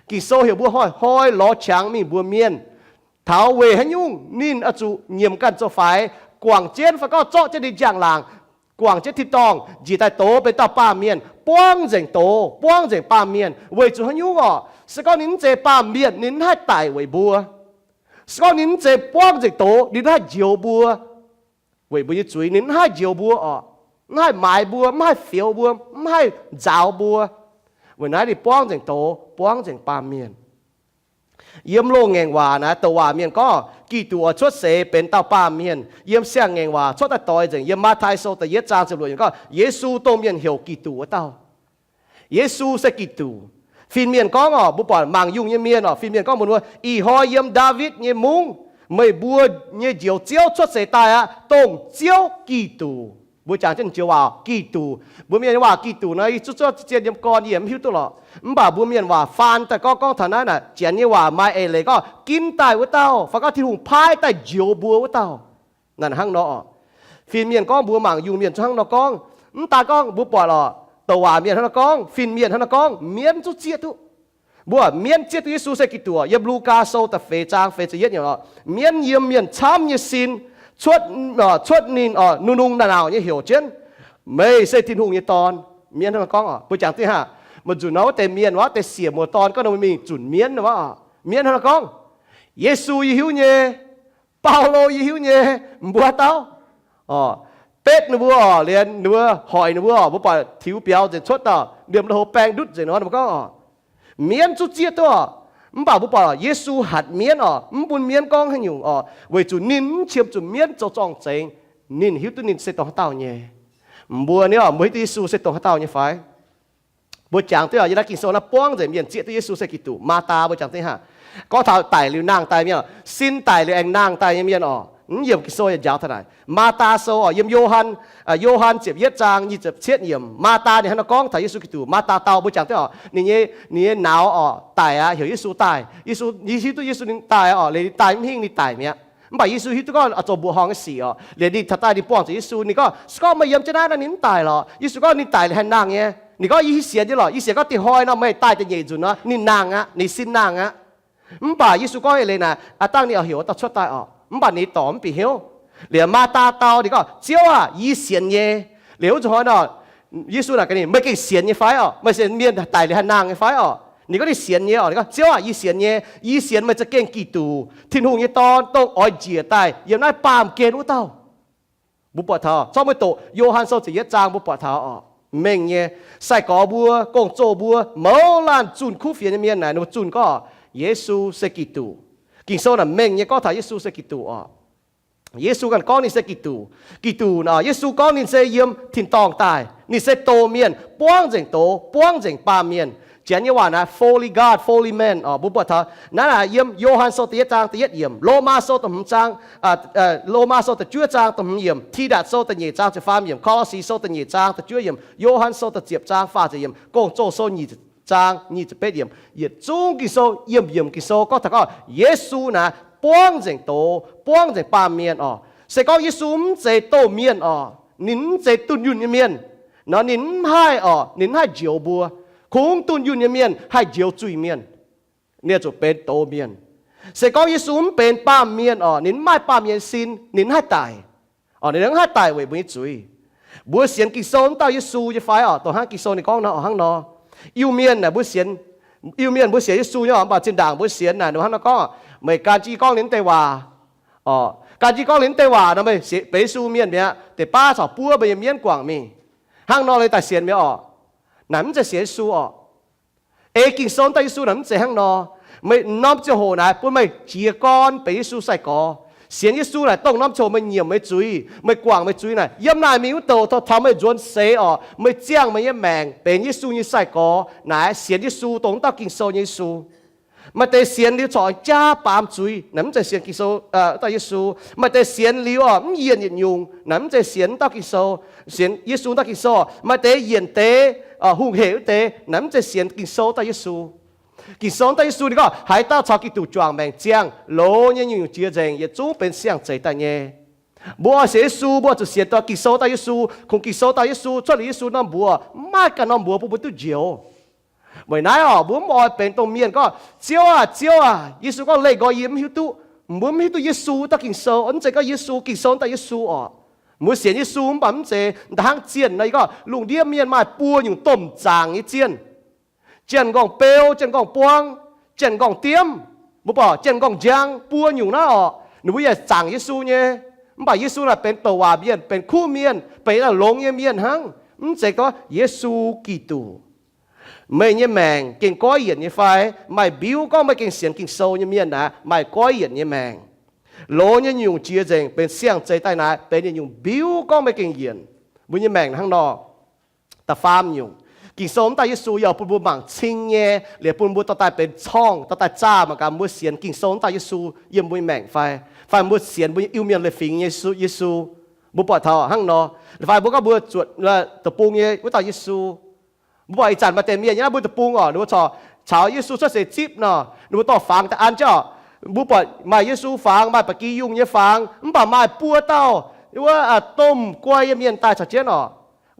Ging-Sou heuc mbuo hnoi-hnoi lorz qangx mingh mbuox mienh taux weic haaix nyungc ninh oix zuqc nyiemc ganh zoux faix, guangc jienv fai gorngv zorqv jienv ninh njang-laangc, guangc jienv tin-dorngh njiec daaih doz benx dauh baamh mienh, buangv nzengc doz, buangv nzengc baamh mienh. Weic zuqc haaix nyungc oc? Se gorngv ninh mv zeiz baamh mienh, ninh mv haih daic weic mbuo. Se gorngv ninh mv zeiz buangv nzengc doz, ninh mv haih njoux mbuo. Weic mbuo nyei zuiz ninh mv haih njoux mbuo orqc, mv haih maaiz mbuo, mv haih fioux mbuo, mv haih nzaaux mbuo. Weic naaiv ninh buangv nzengc doz, buangv nzengc baamh mienh. Yiem loz-ngaengc waac naaiv douc waac mienh gorngv Giduc oix cuotv seix benx dauh baamh mienh. Yiem siang-ngaengc waac cuotv daaih doix nzengc, yiem Matv^tai Sou da'yietv zaang ziepc luoqc yiemc gorngv Yesu dongh mienh heuc Giduc wuov dauh. Yesu se Giduc. Fin-mienh gorngv orqc, mbuo buatc mangc yungh nyei mienh orqc, fin-mienh gorngv mbuox ninh mbuo, ih hnoi yiem Ndaawitv nyei mungv, meih mbuo nyei Njoux Ziouv cuotv seix daaih aqv, dongh Ziouv Giduc. Mbuo jangx jienv joux waac Giduc. Mbuo mienh nyei waac Giduc naaiv, yie zuqv zuov zien yiem gorn yie mv hiuv duqv lorqc. Mv baac mbuo mienh waac faan daaih gorngv, gorngv taux naaiv naaic, Janx nyei waac maaih eix leiz gorngv ginv daaih wuov dauh, fai gorngv Tin-Hungh paaiv daaih njoux mbuo wuov dauh. Naaic hnangv nor orqc. Fin-mienh gorngv, mbuo mangc yungh mienh zungv hnangv nor gorngv. Mv daan gorngv mbuo buatc lorqc, douc waac mienh hnangv nor gorngv, fin-mienh hnangv nor gorngv, mienv zungv zieqv duqv. Mbuo mienv zieqv duqv Yesu se Giduc. Yiem Lugaa Sou da'feix zaang feix ziepc yietv yiemc orqc, mienv yiem mienh camv nyei sin cuotv, cuotv ninh orqc, nungh nungh naaic nauc nyei heuc jienv, Meih se Tin-Hungh nyei Dorn. Mienv hnangv nor gorngv orqc. Mbuo jangx diqv haav, maaih nzunc nor wuov deix mienh, wuov deix siec muoz-dorn gorngv ninh mbuo mingh zunc mienv wuov orqc. Mienv hnangv nor gorngv, Yesu yie hiuv nyei, Baulo yie hiuv nyei, mbuo haaix dauh? Orqc, betv ninh mbuo orqc, liemh ninh mbuo hoic ninh mbuo orqc, mbuo buatc tiux biaux nzengc cuotv dauh liemh lui-houx baeng ndutv nzengc nor, ninh mbuo gorngv orqc, mienv zungv zieqv duqv orqc. Mv baac mbuo buatc orqc, Yesu hatc mienv orqc, mv bun mienv gorngv haaix nyungc orqc, weic zuqc ninh mv qiemx zuqc mienv zoux zorng-zengx. Ninh hiuv duqv ninh se dongh haaix dauh nyei. Mbuo nyei orqc, mbuo hiuv duqv Yesu se dongh haaix dauh nyei fai? Mbuo jangx duqv yiem naaiv Ging-Sou naaiv buangv nzengc mienh zieqv duqv Yesu se Giduc. Maathaa mbuo jangx diqv haav, gorngv taux daic liuz nangh daaih mienh orqc, sin daic liuz aengx nangh daaih nyei mienh orqc. Mv yiemc Ging-Sou yaac njaaux taux naaic. Maathaa Sou orqc, yiem Yo^han, Yo^han ziepc yietv zaang nyic ziepc cietv yiemc, Maathaa ninh hnangv nor gorngv taux Yesu Giduc. Maathaa dau mbuo jangx duqv orqc, ninh nyei, ninh nyei nauz orqc daic aqv, heuc Yesu daaih. Yesu, yie hiuv duqv Yesu ninh daaih orqc, liuz ninh daaih mv hingh ninh daic mi'aqv. Mv baac Yesu hiuv duqv gorngv oix zoux mbuoqc horngh nyei sic orqc. Liuz ninh taux daaih ninh buangh zuqc Yesu, ninh gorngv, Se gorngv meih yiem jienv naaiv nor, ninh mv daic lorqc. Yesu gorngv, Ninh daic liuz haih nangh nyei. Ninh gorngv, Yie sienx nyei lorqc. Yie sienx gorngv dinh hnoi nor meih daaih da'nyeic nzunc nor ninh nangh aqv, ninh sin nangh aqv. Mv baac Yesu gorngv eix leiz naaic, aav dangh ninh oix heuc wuov dauh cuotv daaih orqc. Mv baac ninh dorc mv bieqc hnyouv. Liuz Maathaa dau ninh gorngv, Ziouv aah, yie sienx nyei. Liuz wuov nzunc hnoi nor, Yesu naaic gaax ninh, Meih gengh sienx nyei fai orqc? Meih sienx mienh daic liuz haih nangh nyei fai orqc? Ninh gorngv ninh sienx nyei orqc. Ninh gorngv, Ziouv aah, yie sienx nyei. Yie sienx meih za'gengh Giduc, Tin-Hungh nyei Dorn, dongh oix njiec daaih yiem naaiv baamh gen wuov dauh. Mbuo buatc taux, zorqv meih doqc Yo^han Sou ziepc yietv zaang mbuo buatc taux orqc, mengh nyei, sai-gorx mbuo, gong-zoh mbuo, mouz laanh zunh kuv fienx nyei mienh naaic, ninh mbuo zunh gorngv Yesu se Giduc. Ging-Sou naaic mengh nyei gorngv taux Yesu se Giduc orqc. Yesu ganh gorngv ninh se Giduc. Giduc naaic, Yesu gorngv ninh se yiem tin-dorngh daaih. Ninh se doz mienh, buangv nzengc doz, buangv nzengc baamh mienh. Janx nyei waac naaic fully God, fully man orqc. Mbuo buatc taux naaiv naaic yiem Yo^han Sou da'yietv zaang da'yietv yiemc, Lomaa Sou da'hmz zaang, Lomaa Sou da'juov zaang da'hmz yiemc, Tidatc Sou da'nyeic zaang ziepc faam yiemc, Ko^lo^si Sou da'nyeic zaang da'juov yiemc, Yo^han Sou da'ziepc zaang faah ziepc yiemc, Gong-Zoh Sou nyic zaang nyic ziepc betv yiemc. Yietc zungv Ging-Sou, yiem yiemc Ging-Sou gorngv taux gorngv Yesu naaic buangv nzengc doz, buangv nzengc baamh mienh orqc. Se gorngv Yesu mv zeiz doz mienh orqc, ninh mv zeiz dunh yunh nyei mienh nor, ninh mv haih orqc, ninh mv haih njoux mbuo. Kungx dunh yunh nyei mienh haih njoux zuiz-mienh, ninh zuqc benx doz mienh. Se gorngv Yesu mv benx baamh mienh orqc, ninh mv maaih baamh mienh sin, ninh mv haih daic. Orqc, ninh mv haih daic weic mbuo nyei zuiz. Mbuo sienx Ging-Sou wuov dauh Yesu nyei fai orqc? Dongh hnangv Ging-Sou ninh gorngv nor, hnangv nor. Iu-Mienh naaic mbuo sienx, Iu-Mienh mbuo sienx Yesu nyei orqc, mv baac zinh ndaangc mbuo sienx naaic ninh hnangv nor gorngv, Meih gan jienv gorngv liuz naaiv deix waac orqc, gan jienv gorngv liuz naaiv deix waac nor meih benx Yesu mienh mi'aqv. Deix baav caux buov meih nyei mienv guangc mingh. Hnangv nor liuz daaih sienx mi'aqv orqc. Naaic mv zeiz sienx Yesu orqc. Ei Ging-Sou wuov dauh Yesu naaic mv zeiz hnangv nor. Meih norm ziangh hoc naaic bun meih jiez gorn benx Yesu sai-gorx. Sienx Yesu naaic dongh norm ziangh hoc meih nyiemc meih zuiz, meih guangc meih zuiz naaic, yiem naaic mingh wuov douc taux meih nzuonx seix orqc, meih ziangh meih nyei maengc benx Yesu nyei sai-gorx naaic, sienx Yesu dongh wuov dauh Ging-Sou nyei Yesu. Maaih deix sienx liuz corc jaa baamz zuiz naaic mv zeiz sienx Ging-Sou wuov dauh Yesu. Maaih deix sienx liuz orqc mv yienh yietc nyungc naaic mv zeiz sienx wuov dauh Ging-Sou, sienx Yesu wuov dauh Ging-Sou. Maaih deix yienc deix hungh hec wuov deix naaic mv zeiz sienx Ging-Sou wuov dauh Yesu. Ging-Sou wuov dauh Yesu ninh gorngv haaix dauh caux Giduc juangc maengc ziangh, loz nyei nyungc-nyungc jiex nzengc, yietc zungv benx siang-zeix daaih nyei. Mbuo oix sienx Yesu, mbuo zuqc sienx dongh Ging-Sou wuov dauh Yesu. Kungx Ging-Sou wuov dauh Yesu cuotv liuz Yesu norm mbuox, mv maaih ganh norm mbuox bun mbuo duqv njoux. Weic naaiv orqc, mbuo mv oix benx dongh mienh gorngv, Ziouv aah, Ziouv aah. Yesu gorngv, Leih nqoi yie mv hiuv duqv. Mbuo mv hiuv duqv Yesu wuov dauh Ging-Sou, mv zeiz gorngv Yesu, Ging-Sou wuov dauh Yesu orqc. Mbuo sienx Yesu mv baac mv zeiz hnangv zienh nor, yie gorngv lungh ndiev mienh maaih buo nyungc domh zaangc nyei zienh. Janx-nqorngv-beu, janx-nqorngv-buang, janx-nqorngv-diemv. Mbuo buatc jienv m'nqorngv njang buo nyungc naaiv orqc, ninh mbuo yaac zaangc Yesu nyei. Mv baac Yesu naaic benx douc waac mienh, benx kuv mienh, benx longx nyei mienh hnangv. Mv zeiz gorngv Yesu Giduc. Meih nyei maengc gengh goiv yienc nyei fai? Maaih mbiuv gorngv meih gengh sienx Ging-Sou nyei mienh naaic, maaih goiv yienc nyei maengc. Loz nyei nyungc jiex nzengc benx siang-zeix daaih naaic, benx yietc nyungc mbiuv gorngv meih gengh yienc. Mbuo nyei maengc hnangv nor. Da'faam nyungc, Ging-Sou mv dauh Yesu yaac bun mbuo mangc cing nyei, liuz bun mbuo dorh daaih benx corngh, dorh daaih zaah mangc gaax mbuo sienx Ging-Sou mv dauh Yesu yiem mbuo nyei maengc fai, fai mbuo sienx mbuo nyei Iu-Mienh leiz fingx nyei Yesu. Mbuo buatc taux hnangv nor, fai mbuo gorngv mbuo zuotc deic-bung nyei wuov dauh Yesu. Mbuo buatc ih zanc maaih deix mienh nyei naaiv mbuo deic-bung orqc, ninh mbuo corc caux Yesu cuotv seix zipv nor, ninh mbuo dorh fangx daaih an jienv orqc. Mbuo buatc maaih Yesu fangx, maaih ba'gi yungh nyei fangx, mv baac maaih buo dauh wuov domh guai nyei mienh daaih caux jienv orqc.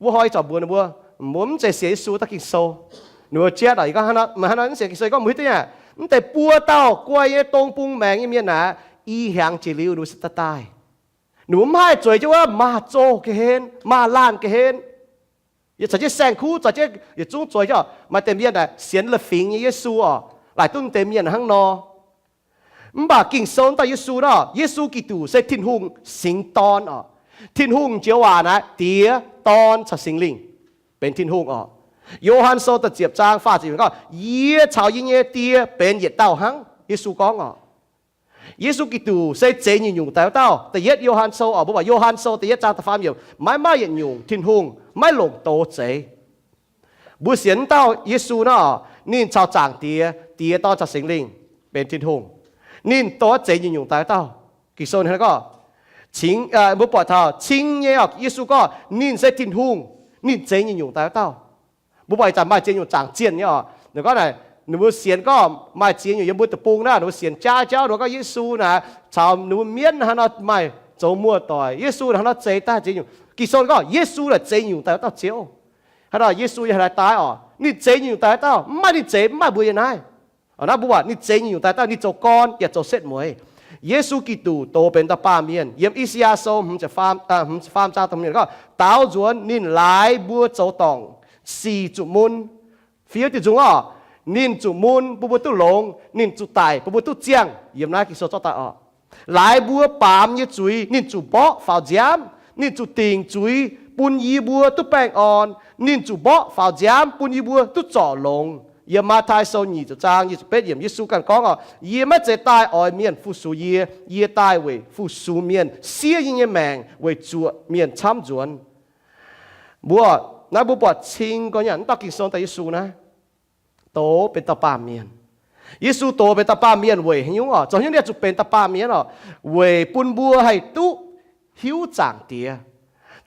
Wuov hnoi ih zanc mbuox ninh mbuo, mbuo mv zeiz sienx Yesu dauh Ging-Sou. Ninh mbuo jienv orqc, meih hnangv nor mv sienx Ging-Sou, gorngv mbuo hiuv duqv nyei, mv deix buo dauh guai nyei dong bung maengx nyei mienh naaic, i hnyangx jiex liuz ninh mbuo se daaih daaih. Ninh mbuo mv haih zueiz jienv wuov maaz-zoh ga'hlen, maaz-laanh ga'hlen. Yaac caux jienv saeng-kuv, caux jienv yietc zungv zueiz jienv orqc. Maaih deix mienh naaic sienx leiz fingx nyei Yesu orqc, laaic duqv deix mienh hnangv nor. Mv baac Ging-Sou dauh Yesu nor, Yesu Giduc se Tin-Hungh singx Dorn orqc. Tin-Hungh joux waac naaic Diex, Dorn caux Singx Lingh benx Tin-Hungh orqc. Yo^han Sou da'ziepc zaang faah ziepc gorngv, Yie caux yie nyei Die benx yietc dauh hnangv. Yesu gorngv orqc. Yesu Giduc se zeix nyungc-nyungc daaih wuov dauh. Da'yietv Yo^han Sou orqc, mbuo buatc Yo^han Sou da'yietv zaang da'faam yiemc, maiv maaih yietc nyungc Tin-Hungh maiv longc doz zeix. Mbuo sienx wuov dauh Yesu nor, ninh caux Zaangc Diex, Diex, Dorn caux Singx Lingh benx Tin-Hungh. Ninh doz zeix nyungc-nyungc daaih wuov dauh. Ging-Sou gorngv, mbuo buatc taux cing nyei orqc, Yesu gorngv ninh se Tin-Hungh, ninh zeix nyungc-nyungc daaih wuov dauh. Mbuo buatc ih zanc maaih ziex nyungc zaangc zienh nyei orqc. Ninh gorngv naaic, ninh mbuo sienx gorngv maaih ziex nyungc yiem mbuo deic-bung naaiv, ninh mbuo sienx jaav jauv, ninh mbuo gorngv Yesu naaic caux ninh mbuo mienv hnangv nor maaih zoux muoz-doic, Yesu hnangv nor zeix daaih ziex nyungc. Ging-Sou gorngv Yesu naaic zeix nyungc daaih wuov dauh Ziouv. Hnangv nor Yesu yiem haaix daaih orqc, ninh zeix nyungc daaih wuov dauh, mv maaih ninh zeix mv maaih mbuo yiem naaiv. Naaiv mbuo buatc ninh zeix nyungc daaih dauh, ninh zoux gorn yaac zoux setv mueiz. Yesu Giduc doz benx dauh baamh mienh. Yiem I^saa^yaa Sou hmz ziepc faam zaang da'hmz gorngv, Daaux nzuonx ninh laaix mbuo zoux dorngc sic zuqc mun. Fiev diuh nzung orqc, ninh zuqc mun bun mbuo duqv longx, ninh zuqc daic bun mbuo duqv ziangh. Yiem naaiv Ging-Sou zorqv daaih orqc, laaix mbuo baamz nyei zuiz ninh zuqc mborqv faaux nziaamv, ninh zuqc dingc zuiz bun yie mbuo duqv baengh orn, ninh zuqc mborqv faaux nziaamv bun yie mbuo duqv zorc longx. Yiem Matv^tai Sou nyic ziepc zaang nyic ziepc betv yiemc Yesu ganh gorngv orqc, Yie maiv zeiz daaih oix mienh fu-sux yie, yie daaih weic fu-sux mienh, siev yie nyei maengc weic zuoqc mienh camv nzuonx. Mbuo, naaiv mbuo buatc cing gorx nyei, mv dauh Ging-Sou daaih Yesu naaiv doz benx dauh baamh mienh. Yesu doz benx dauh baamh mienh weic haaix nyungc orqc? Zoux haaix nyungc ninh zuqc benx dauh baamh mienh orqc? Weic bun mbuo haih duqv hiuv Zaangc Diex.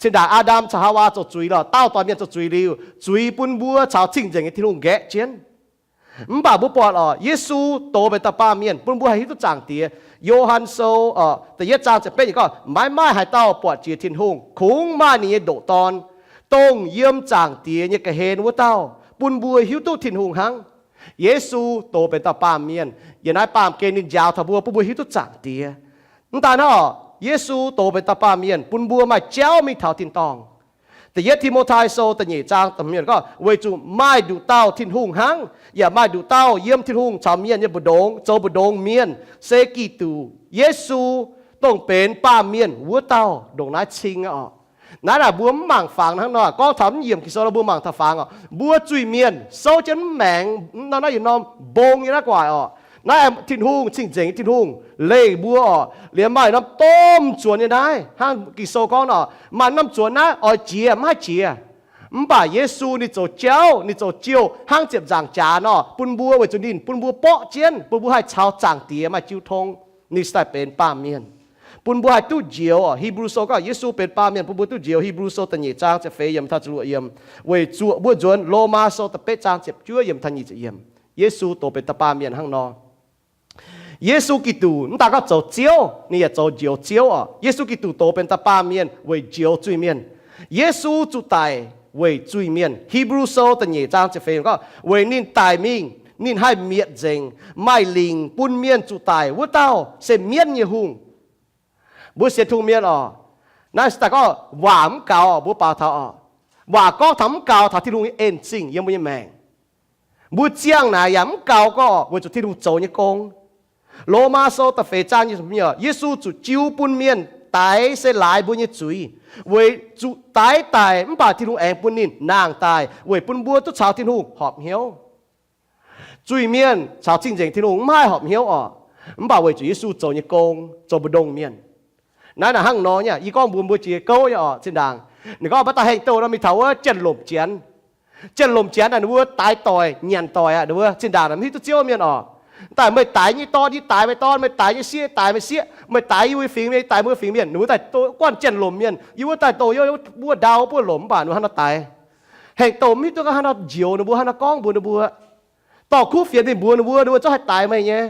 Cin-ndaangc Aa^ndam caux Haawaa zoux zuiz lorqc, daauh doix mienh zoux zuiz liuz, zuiz bun mbuo caux cing-nzengc nyei Tin-Hungh nqaeqv jienv. Mv baac mbuo buatc orqc, Yesu doz benx dauh baamh mienh bun mbuo haih hiuv duqv Zaangc Diex. Yo^han Sou da'yietv zaang ziepc betv yiemc gorngv, Maiv maaih haaix dauh buatc jiex Tin-Hungh, kungx maaih ninh nyei ndoqc Dorn, dongh yiem Zaangc Diex nyei ga'hlen wuov dauh, bun mbuo hiuv duqv Tin-Hungh hnangv. Yesu doz benx dauh baamh mienh. Yiem naaiv baamh gen ninh njaaux taux mbuo, bun mbuo hiuv duqv Zaangc Diex. Mv daan hnangv orqc, Yesu doz benx dauh baamh mienh bun mbuo maaih jauv mingh taux tin-dorngh. Da'yietv Ti^mo^tai Sou da'nyeic zaang gorngv, Weic zuqc maaih nduqc dauh Tin-Hungh hnangv, yaac maaih nduqc dauh yiem Tin-Hungh caux mienh nyei mbu'ndongx zoux mbu'ndongx mienh, se Giduc Yesu, dongh benx baamh mienh wuov dauh. Ndongc naaiv cing orqc. Naaiv naaic mbuo mv mangc fangx hnangv nor, gorngv taux mv yiemc Ging-Sou nor mbuo mangc taux fangx orqc. Mbuo zuiz-mienh souv jienv mv maengx nor, naaiv yietc norm mbong nyei naaiv gu'nguaaic orqc. Naaiv Tin-Hungh, cing-nzengc nyei Tin-Hungh leih mbuo orqc. Liemh maaih norm domh nzuonx nyei naaiv, hnangv Ging-Sou gorngv nor, maaih norm nzuonx naaiv oix jiex mv haih jiex. Mv baac Yesu ninh zoux jauv, ninh zoux jiouh hnangv ziepc nzaangc jaax nor bun mbuo, weic zuqc ninh bun mbuo borqv jienv, bun mbuo haih caux Zaangc Diex maaih jiu tong. Ninh se daaih benx baamh mienh, bun mbuo haih duqv njoux orqc. Hipv^lu Sou gorngv Yesu benx baamh mienh bun mbuo duqv njoux. Hipv^lu Sou da'nyeic zaang ziepc feix yiemc taux ziepc luoqc yiemc, weic zuoqc mbuo nzuonx. Lomaa Sou da'betv zaang ziepc juov yiemc taux nyic ziepc yiemc, Yesu doz benx dauh baamh mienh hnangv nor. Yesu Giduc mv daan gorngv zoux Ziouv, ninh yaac zoux njoux Ziouv orqc. Yesu Giduc doz benx dauh baamh mienh weic njoux zuiz-mienh. Yesu zuqc daic weic zuiz-mienh. Hipv^lu Sou da'nyeic zaang ziepc feix gorngv, Weic ninh daic mingh, ninh haih mietc nzengc maaih lingc bun mienh zuqc daic wuov dauh, se mienv nyei hungh. Mbuo sienx Tin-Hungh mienh orqc, naaiv se daaih gorngv waac mv gaux orqc, mbuo baaux taux orqc. Waac gorngv taux mv gaux taux Tin-Hungh nyei en-zingh yiem mbuo nyei maengc. Mbuo ziangh naaic yaac mv gaux gorqv weic zuqc Tin-Hungh zoux nyei gong. Lomaa Sou da'feix zaang, Yesu zuqc jiu bun mienh daix se laaix mbuo nyei zuiz, weic zuqc daix daic mv baac Tin-Hungh aengx bun ninh nangh daaih weic bun mbuo duqv caux Tin-Hungh horpc hnyouv. Zuiz-mienh caux cing-nzengc Tin-Hungh mv haih horpc hnyouv orqc, mv baac weic zuqc Yesu zoux nyei gong zoux mbu'ndongx mienh. Naaiv naaic hnangv nor nyei, yie gorngv mbuox mbuo jiex gouv nyei orqc, zinh ndaangc. Ninh gorngv maaih dauh hengh douh nor mingh taux wuov janx-lomc janx. Janx-lomc janx naaic ninh mbuo daix doic nyanc doic aqv, ninh mbuo zinh ndaangc naaic mv hiuv duqv Ziouv mienh orqc. Daaih meih daix nyei dorn, yie daix meih dorn, meih daix nyei sieqv, yie daix meih sieqv, meih daix yie mbuo fingx mienh, yie daix mbuo fingx mienh. Ninh mbuo daaih douh guanh janx-lomc mienh, yie mbuo daaih douh yie mbuo ndau mbuov lomc mv baac ninh mbuo haaix nor daix. Hengh douh mv hiuv duqv haaix nor njoux ninh mbuo, haaix nor gorngv mbuox ninh mbuo. Dorh kuv fienx mingh mbuox ninh mbuo, ninh mbuo zungv haih daix meih nyei.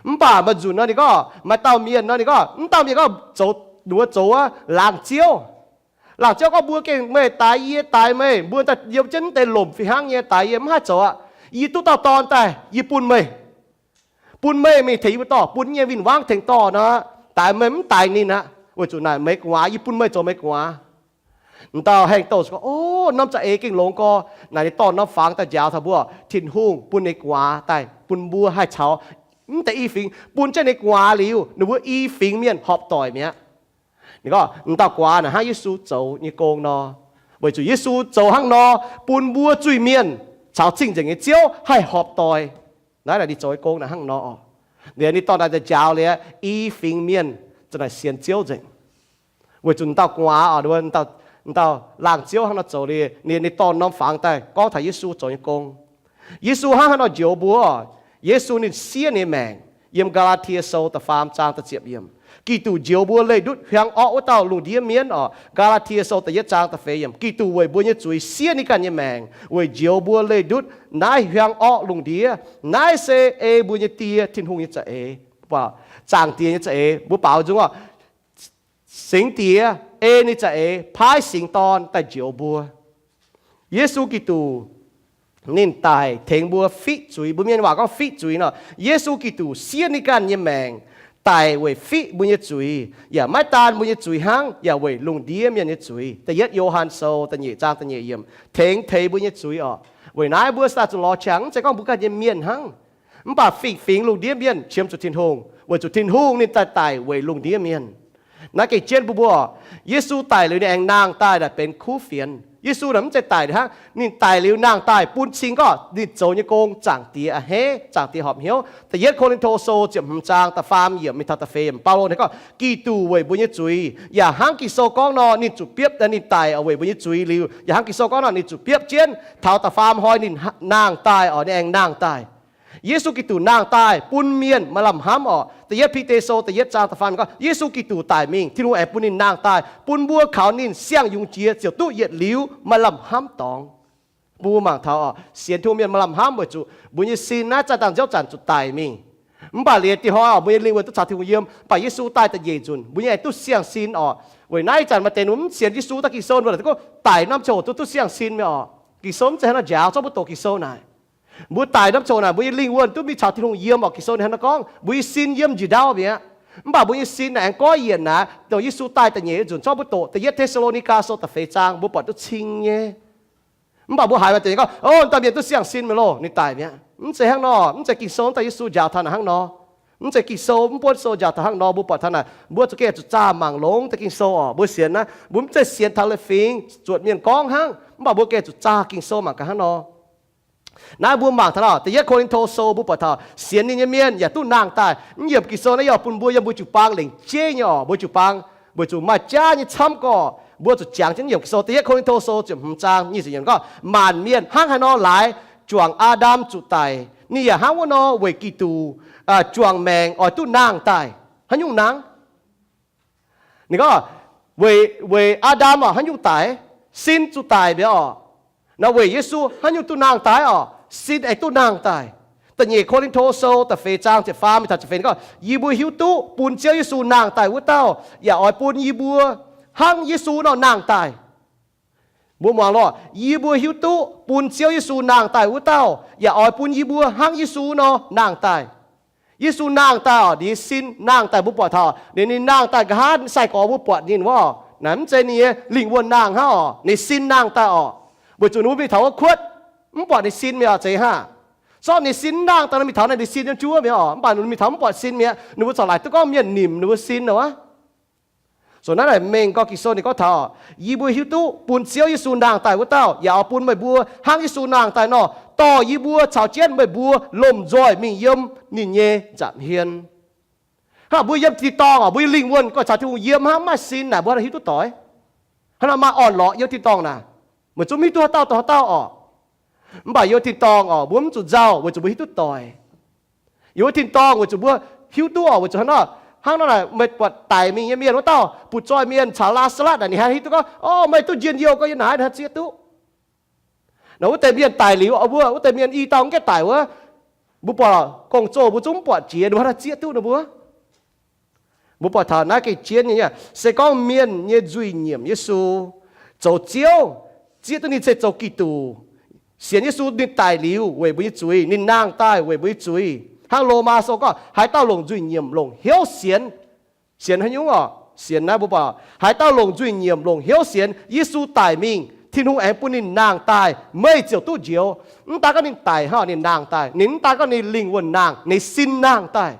Mv baac maaih nzunc nor ninh gorngv, maaih dauh mienh nor ninh gorngv, mv dauh mienh gorngv zoux, ninh mbuo zoux wuov laangz ziouv. Laangz ziouv gorngv mbuo gengh meih daix yie, yie daix meih, mbuo daaih yiem jienv mv deix lomc fih hnangv nyei, daix yie mv haih zoux aqv. Yie duqv dauh dorn daaih, yie bun meih. Bun meih mingh tengx yie mbuo dorh, bun nyei win-wangv tengx dorh nor, daix meih mv daix ninh aqv, weic zuqc naaic meih gu'nguaaz, yie bun meih zoux meih gu'nguaaz. M'dauh hengh douh gorngv, O, norm za'eix gengh longx gorx. Naaic ninh dorh norm fangx daaih njaaux taux mbuo, Tin-Hungh bun ninh gu'nguaaz daaih bun mbuo haih caux mv deix i fingx, bun jienv ninh gu'nguaaz liuz, ninh mbuo i fingx mienh horpc doic mi'aqv. Ninh gorngv m'dauh gu'nguaaz naaic hnangv Yesu zoux nyei gong nor, weic zuqc Yesu zoux hnangv nor, bun mbuo zuiz-mienh caux cing-nzengc nyei Ziouv haih horpc doic. Naaiv naaic ninh zoux nyei gong naaic hnangv nor. Liuz ninh dorh naaic daaih njaaux liuz, i fingx mienh za'naaic sienx Ziouv nzengc. Weic zuqc m'dauh gu'nguaaz, m'dauh laangz ziouv hnangv nor zoux liuz, ninh dorh norm fangx daaih gorngv taux Yesu zoux nyei gong. Yesu hnangv haaix nor njoux mbuo? Yesu ninh siev ninh nyei maengc. Yiem Gaa^laa^tie Sou da'faam zaang da'ziepc yiemc, Giduc njoux mbuo leih ndutv hiuang orqv wuov dauh lungh ndiev mienv orqc. Gaa^laa^tie Sou da'yietv zaang da'feix yiemc, Giduc weic mbuo nyei zuiz siev ninh ganh nyei maengc weic njoux mbuo leih ndutv naaiv hiuang orqv lungh ndiev. Naaiv se ei mbuo nyei Die, Tin-Hungh nyei za'eix, Zaangc Diex nyei za'eix. Mbuo baaux nzung orqc, Singx Diex ei ninh za'eix paaiv Singx Dorn daaih njoux mbuo. Yesu Giduc ninh daic tengx mbuo fiqv zuiz. Mbuo mienh waac gorngv fiqv zuiz nor, Yesu Giduc siev ninh ganh nyei maengc daic weic fiqv mbuo nyei zuiz, yaac maiv daan mbuo nyei zuiz hnangv, yaac weic lungh ndiev mienh nyei zuiz. Da'yietv Yo^han Sou da'nyeic zaang da'nyeic yiemc, tengx teix mbuo nyei zuiz orqc. Weic naaiv mbuo daaih zuqc lorz qangx, mv zeiz gorngv mbuo ganh nyei mienh hnangv, mv baac fingx-fingx lungh ndiev mienh qiemx zuqc Tin-Hungh, weic zuqc Tin-Hungh ninh daaih daic weic lungh ndiev mienh. Naaiv gengh jienv mbuo mbuo, Yesu daic liuz ninh aengx nangh daaih naaic benx kuv fienx. Yesu naaic mv zeiz daic hnangv, ninh daic liuz nangh daaih bun cing gorngv ninh zoux nyei gong Zaangc Diex a'hneiv, Zaangc Diex horpc hnyouv. Da'yietv Ko^lin^to Sou ziepc hmz zaang da'faam yiemc mingh taux da'feix yiemc, Baulo ninh gorngv, Giduc weic mbuo nyei zuiz, yaac hnangv Ging-Sou gorngv nor, ninh zuqc biopv, ninh daic weic mbuo nyei zuiz liuz, yaac hnangv Ging-Sou gorngv nor, ninh zuqc biopv jienv taux da'faam hnoi ninh nangh daaih orqc, ninh aengx nangh daaih. Yesu Giduc nangh daaih bun mienh maaih lamh hnamv orqc. Da'yietv Bide Sou da'yietv zaang da'faam gorngv, Yesu Giduc daic mingh, Tin-Hungh aengx bun ninh nangh daaih, bun mbuo kaux ninh siang-yungz jiex ziouc duqv yietc liuz maaih lamh hnamv dorngx. Bun mbuo mangc taux orqc, sienx Tin-Hungh mienh maaih lamh hnamv weic zuqc mbuo nyei sin naaiv zaih dangh nziouv zanc zuqc daic mingh. Mv baac liuz dieh hnoi orqc, mbuo nyei lingh wuonh duqv caux Tin-Hungh yiem, mv baac Yesu daaih da'nyeic nzunc, mbuo nyei aengx duqv siang-sin orqc. Weic naaiv ih zanc maaih deix mv sienx Yesu daaih Ging-Sou mbuo gorngv daic norm ziangh hoc duqv duqv siang-sin mi'aqv orqc. Ging-Sou mv zeiz hnangv nor njaaux, zorqv mbuo doqc Ging-Sou naaic. Mbuo daic norm ziangh hoc naaic, mbuo nyei lingh wuonh duqv mingh caux Tin-Hungh yiem orqc. Ging-Sou ninh hnangv nor gorngv, mbuo nyei sin yiem njiec ndau mi'aqv. Mv baac mbuo nyei sin naaic aengx goiv yienc naaic, dongh Yesu daaih da'nyeic nzunc zorqv mbuo doqc. Da'yietv Te^saa^lo^ni^gaa Sou da'feix zaang mbuo buatc duqv cing nyei. Mv baac mbuo haiz maaih deix gorngv, O, dauh mienh duqv siang-sin mi'aqv loh, ninh daic mi'aqv. Mv zeiz hnangv nor, mv zeiz Ging-Sou daaih Yesu njaaux taux naaic hnangv nor. Mv zeiz Ging-Sou, mv buonv sou njaaux taux hnangv nor. Mbuo buatc taux naaic, mbuo zuqc gengh zuqc zaah mangc longx deix Ging-Sou orqc. Mbuo sienx naaiv, mbuo mv zeiz sienx taux leiz-fingx zuotc mienh gorngv hnangv, mv baac mbuo gengh zuqc zaah Ging-Sou mangc gaax hnangv nor. Naaiv mbuo mangc taux naaic, Da'yietv Ko^lin^to Sou mbuo buatc taux sienx ninh nyei mienh yaac duqv nangh daaih. Mv yiemc Ging-Sou naaiv yaac bun mbuo yiem mbuo jiu-baang lengc jeiv nyei orqc. Mbuo jiu-baang weic zuqc maaih jaav nyei camv gorqv, mbuo zuqc jangx jienv mv yiemc Ging-Sou. Da'yietv Ko^lin^to Sou ziepc hmz zaang nyic ziepc yiemc gorngv, Maanc mienh hnangv haaix nor laaix juangc Aa^ndam zuqc daic, ninh yaac hnangv wuov nor weic Giduc juangc maengc oix duqv nangh daaih. Haaix nyungc nangh? Ninh gorngv, weic, weic Aa^ndam orqc, haaix nyungc daic? Sin zuqc daic mi'aqv orqc. Naaiv weic Yesu haaix nyungc duqv nangh daaih orqc? Sin aengx duqv nangh daaih. Da'nyeic Ko^lin^to Sou da'feix zaang ziepc faam mingh taux ziepc feix gorngv, Yie mbuo hiuv duqv bun Ziouv Yesu nangh daaih wuov dauh yaac oix bun yie mbuo hnangv Yesu nor nangh daaih. Mbuo muangx loh, yie mbuo hiuv duqv bun Ziouv Yesu nangh daaih wuov dauh yaac oix bun yie mbuo hnangv Yesu nor nangh daaih. Yesu nangh daaih orqc, ninh nyei sin nangh daaih. Mbuo buatc taux ninh, ninh nangh daaih nqa'haav sai-gorx mbuo buatc ninh wuov orqc, naaiv mv zeiz ninh nyei lingh wuonh nangh hnangv orqc, ninh sin nangh daaih orqc. Weic zuqc ninh mbuo mingh taux wuov kuotv, mv buatc ninh sin mi'aqv, zeiz hnangv. Zorqv ninh sin nangh daaih, mingh taux naaiv ninh sin yiem juov mi'aqv oc. Mv baac ninh mingh taux mv buatc sin mi'aqv. Ninh mbuo corc laaic duqv gorngv mienh nimc ninh mbuo sin nor. So naaiv naaic mengh gorngv Ging-Sou ninh gorngv taux, yie mbuo hiuv duqv bun Ziouv Yesu nangh daaih wuov dauh, yaac oix bun meih mbuo hnangv Yesu nangh daaih nor, dorh yie mbuo caux jienv meih mbuo lomh nzoih mingh yiem ninh nyei nza'hmien. Hnangv mbuo yiem tin-dorngh oc, mbuo nyei lingh wuonh gorngv caux Tin-Hungh yiem hnangv mv maaih sin naaic, mbuo hiuv duqv doix. Hnangv nor maaih orn-lorqc yiem tin-dorngh naaic, meih zungv hiuv duqv haaix dauh dorh haaix dauh oc. Mv baac yiem tin-dorngh oc, mbuo mv zuqc nzauh weic zuqc mbuo hiuv duqv doic. Yiem wuov tin-dorngh weic zuqc mbuo hiuv duqv oc, weic zuqc hnangv nor, hnangv nor naaic meih buatc daic mingh nyei mienh wuov dauh, butv-zoih mienh caux Laa^saa^latv naaic, ninh haih hiuv duqv gorngv, o, meih duqv njien-youh gorngv yiem naaiv, ninh haih zieqv duqv. Naaic wuov deix mienh daic liuz, mbuo wuov deix mienh i dauh mv gaengh daic wuov, mbuo buatc gong-zoh mbuo zungv mv buatc jiex, ninh mbuo haih zieqv duqv ninh mbuo. Mbuo buatc taux naaiv gengh jienv nyei, se gorngv mienh nyei nzuih nyiemc Yesu, zoux Ziouv, zieqv duqv ninh se zoux Giduc, sienx Yesu ninh daic liuz weic mbuo nyei zuiz, ninh nangh daaih weic mbuo nyei zuiz. Hnangv Lomaa Sou gorngv, haaix dauh longc nzuih nyiemc longc hnyouv sienx, sienx haaix nyungc oc? Sienx naaiv mbuo buatc, haaix dauh longc nzuih nyiemc longc hnyouv sienx Yesu daic mingh, Tin-Hungh aengx bun ninh nangh daaih, meih ziouc duqv njoux. Mv daan gorngv ninh daic hnangv, ninh nangh daaih. Ninh mv daan gorngv ninh lingh wuonh nangh, ninh sin nangh daaih.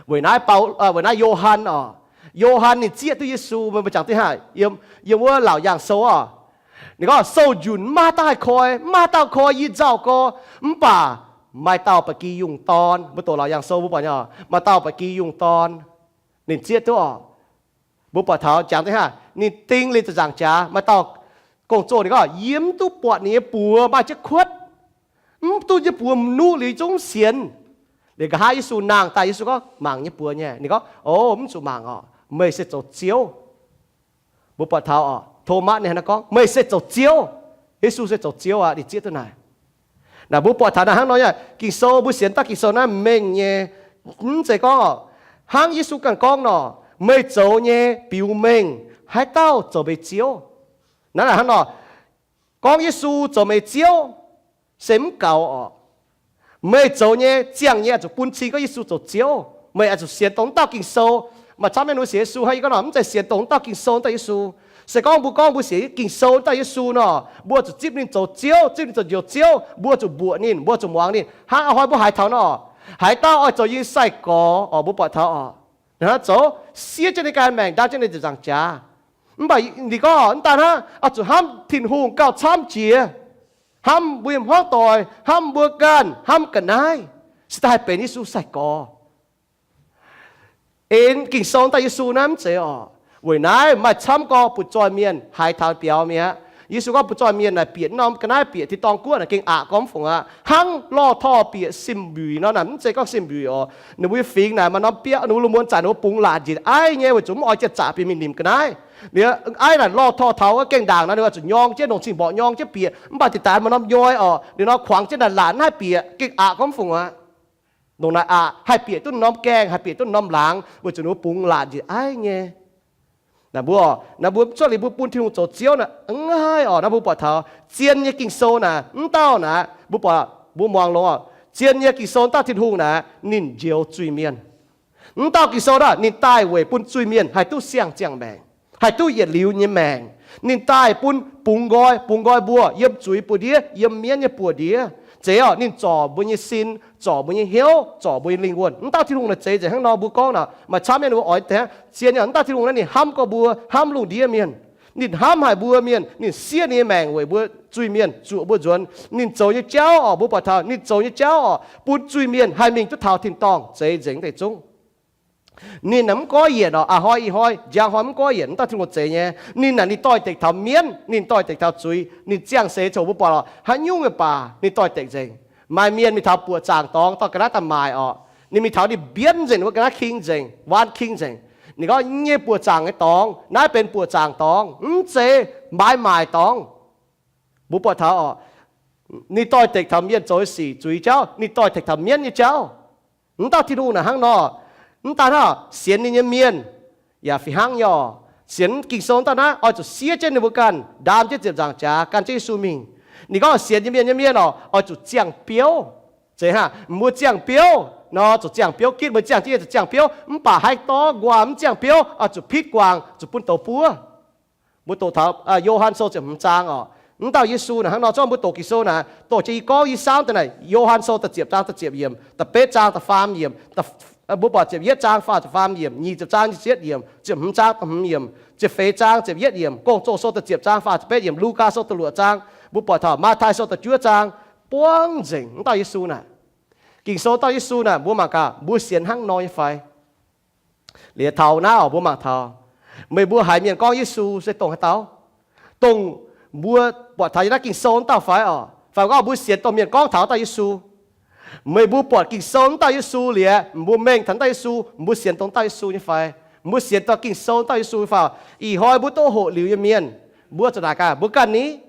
Weic naaiv, Bau, weic naaiv Yo^han oc, Yo^han ninh zieqv duqv Yesu, meih mbuo jangx duqv haic, yiem wuov Laauc Yaangh Sou oc. Ninh gorngv, sou njunc mv maaih dauh haih koi, mv maaih dauh koi yie nzauh gorx, mv baac maaih dauh ba'gi yungh dorn. Mbuo doqc Laauc Yaangh Sou mbuo buatc nyei, maaih dauh ba'gi yungh dorn. Ninh zieqv duqv oc. Mbuo buatc taux jangx duqv haic, ninh ding liuz ziepc nzaangc jaax, maaih dauh gong-zoh ninh gorngv, yie mv duqv buatc ninh nyei buoz maaih jienv kuotv, mv duqv nyei buoz mv nuqv liuz zungv mv sienx. Liuz nqa'haav Yesu nangh daaih, Yesu gorngv, mangc nyei buoz nyei. Ninh gorngv, o, mv zuqc mangc oc, meih se zoux Ziouv. Mbuo buatc taux oc, Tomatv ninh hnangv naaiv gorngv, meih se zoux Ziouv. Yesu se zoux Ziouv aqv, ninh zieqv duqv naaic. Naaic mbuo buatc taux naaic hnangv nor nyei, Ging-Sou mbuo sienx daaih Ging-Sou naaiv mengh nyei. Mv zeiz gorngv oc, hnangv Yesu ganh gorngv nor, meih zoux nyei biux mengh haaix dauh zoux meih Ziouv. Naaiv naaic hnangv nor, gorngv Yesu zoux meih Ziouv se mv gaux oc. Meih zoux nyei ziangh nyei oix zuqc bun cing gorngv Yesu zoux Ziouv. Meih oix zuqc sienx dongh wuov dauh Ging-Sou. Maaih camv mienh mbuo sienx Yesu hnangv yie gorngv nor, mv zeiz sienx dongh wuov dauh Ging-Sou dauh Yesu. Se gorngv mbuo gorngv mbuo sienx Ging-Sou dauh Yesu nor, mbuo zuqc zipv ninh zoux Ziouv, zipv ninh zoux Njoux Ziouv, mbuo zuqc mbuoqc ninh, mbuo zuqc muangx ninh. Hnangv a'hnoi mbuo haiz taux nor, haaix dauh oix zoux yie nyei sai-gorx oc, mbuo buatc taux oc, ninh hnangv zoux siev jienv ninh ganh maengc, ndaam jienv ninh ziepc nzaangc jaax. Mv baac ninh gorngv mv daan hnangv, oix zuqc hnamv Tin-Hungh gauh camv jiex, hnamv mbuo nyei hmuangv doic, hnamv mbuo ganh, hnamv ga'naaiv, se daaih haih benx Yesu sai-gorx. En Ging-Sou dauh Yesu naaiv mv zeiz oc. Weic naaiv maaih camv gorx butv-zoih mienh haiz taux biaux mi'aqv. Yesu gorngv butv-zoih mienh naaic bieqc norm ga'naaiv, bieqc tin-dorngh guoqv naaic gengh aqc gorngv mv fungc aqv. Hnangv lorh torh bieqc sim-mbiuic nor, naaic mv zeiz gorngv sim-mbiuic oc. Ninh mbuo nyei fingx naaic maaih norm biauv, ninh mbuo lungh muonz zanc ninh mbuo bungx laatc njiec aiv nyei, weic zuqc mv oix janx-zaqc bieqc mingh nimc ga'naaiv. Liuz aiv naaic lorh torh taux wuov gaengh ndaangc nor, ninh oix zuqc nyorng jienv, longc cing-mborqc nyorng jienv bieqc. Mv baac deix daaih maaih norm nyoi oc, ninh nor kuangx jienv naaic laatc mv haih bieqc, gengh aqc gorngv mv fungc aqv. Longc naaic aqc haih bieqc duqv norm gaengh, haih bieqc duqv norm laangz, weic zuqc ninh mbuo bungx laatc njiec aiv nyei. Naaic mbuo, naaic mbuo cuotv liuz mbuo bun Tin-Hungh zoux Ziouv naaic, mv haih oc. Naaiv mbuo buatc taux zien nyei Ging-Sou naaic, mv dauh naaic, mbuo buatc, mbuo muangx longx oc. Zien nyei Ging-Sou dauh Tin-Hungh naaic, ninh njoux zuiz-mienh. Mv dauh Ging-Sou naaic, ninh daaih weic bun zuiz-mienh haih duqv siang-ziangh maengc, haih duqv yietc liuz nyei maengc. Ninh daaih bun bungx nqoi, bungx nqoi mbuo yiem zuiz buoz-ndiev, yiem mienv nyei buoz-ndiev. Zeiz oc, ninh zorc mbuo nyei sin, zorc mbuo nyei hnyouv, zorc mbuo nyei lingh wuonh. Mv dauh Tin-Hungh naaic zeiz nzengc hnangv nor. Mbuo gorngv naaic, maaih camv mienh mbuo oix deix zien nyei, mv dauh Tin-Hungh naaiv ninh hnamv gorx mbuo, hnamv lungh ndiev mienh. Ninh hnamv haic mbuo mienh, ninh siev ninh nyei maengc weic mbuo zuiz-mienh, zuoqc mbuo nzuonx. Ninh zoux nyei jauv oc, mbuo buatc taux ninh zoux nyei jauv oc, bun zuiz-mienh haih mingh duqv taux tin-dorngh, zeiz nzengc deix zungv. Ninh naaic mv goiv yienc oc. A'hnoi ih hnoi, njang hnoi mv goiv yienc, mv dauh Tin-Hungh zeiz nyei. Ninh naaic ninh doix-dekc taux mienv, ninh doix-dekc taux zuiz, ninh ziangh seix coc mbuo buatc oc, haaix nyungc mienh baac ninh doix-dekc nzengc. Maaih mienh mingh taux buoqc zaangc dorngx dorh ga'naaiv daaih maaic oc. Ninh mingh taux ninh mbienv nzengc, ninh mbuo ga'naaiv king nzengc, waan king nzengc. Ninh gorngv, nyei buoqc zaangc nyei dorngx, naaiv benx buoqc zaangc dorngx, mv zeiz maaiz maaic dorngx. Mbuo buatc taux oc, ninh doix-dekc taux mienh zoux sic zuiz jauv, ninh doix-dekc taux mienv nyei jauv. Mv dauh Tin-Hungh naaic hnangv nor. Mv daan hnangv sienx ninh nyei mienh yaac fih hnangv nyei oc. Sienx Ging-Sou dauh naaiv oix zuqc siev jienv ninh mbuo ganh, ndaam jienv ziepc nzaangc jaax, gan jienv Yesu mingh. Ninh gorngv sienx nyei mienh nyei mienh oc, oix zuqc ziangh biouv. Zeiz hnangv, mbuo ziangh biouv nor, zuqc ziangh biouv gitv, mbuo ziangh jienv nyei zuqc ziangh biouv. Mv baac haih dorh nquaah mv ziangh biouv, oix zuqc pitv guangc, zuqc bun douz buov. Mbuo doqc taux Yo^han Sou ziepc hmz zaang oc. Mv dauh Yesu naaic hnangv nor, zorqv mbuo doqc Ging-Sou naaic, doqc jiex i gorngv i saauv daaih naaic, Yo^han Sou da'ziepc zaang da'ziepc yiemc, da'betv zaang da'faam yiemc, mbuo buatc ziepc yietv zaang faah ziepc faam yiemc, nyic ziepc zaang nyic ziepc yietv yiemc, ziepc hmz zaang da'hmz yiemc, ziepc feix zaang ziepc yietv yiemc, Gong-Zoh Sou da'ziepc zaang faah ziepc betv yiemc, Lugaa Sou da'luoqc zaang, mbuo buatc taux Matv^tai Sou da'juov zaang, buangv nzengc mv dauh Yesu naaic. Ging-Sou dauh Yesu naaic, mbuo mangc gaax mbuo sienx hnangv nor nyei fai? Liuz taux naaiv oc, mbuo mangc taux, meih mbuo haiz mienh gorngv Yesu se dongh haaix dauh? Dongh mbuo buatc taux yiem naaiv Ging-Sou wuov dauh fai oc? Fai gorngv mbuo sienx dongh mienh gorngv taux wuov dauh Yesu? Meih mbuo buatc Ging-Sou wuov dauh Yesu liuz, mbuo mengh taux wuov dauh Yesu, mbuo sienx dongh dauh Yesu nyei fai? Mbuo sienx dongh Ging-Sou wuov dauh Yesu nyei fai? Ih hnoi mbuo duqv hoqc liuz nyei mienh, mbuo zuqc naaic gaax mbuo ganh ni,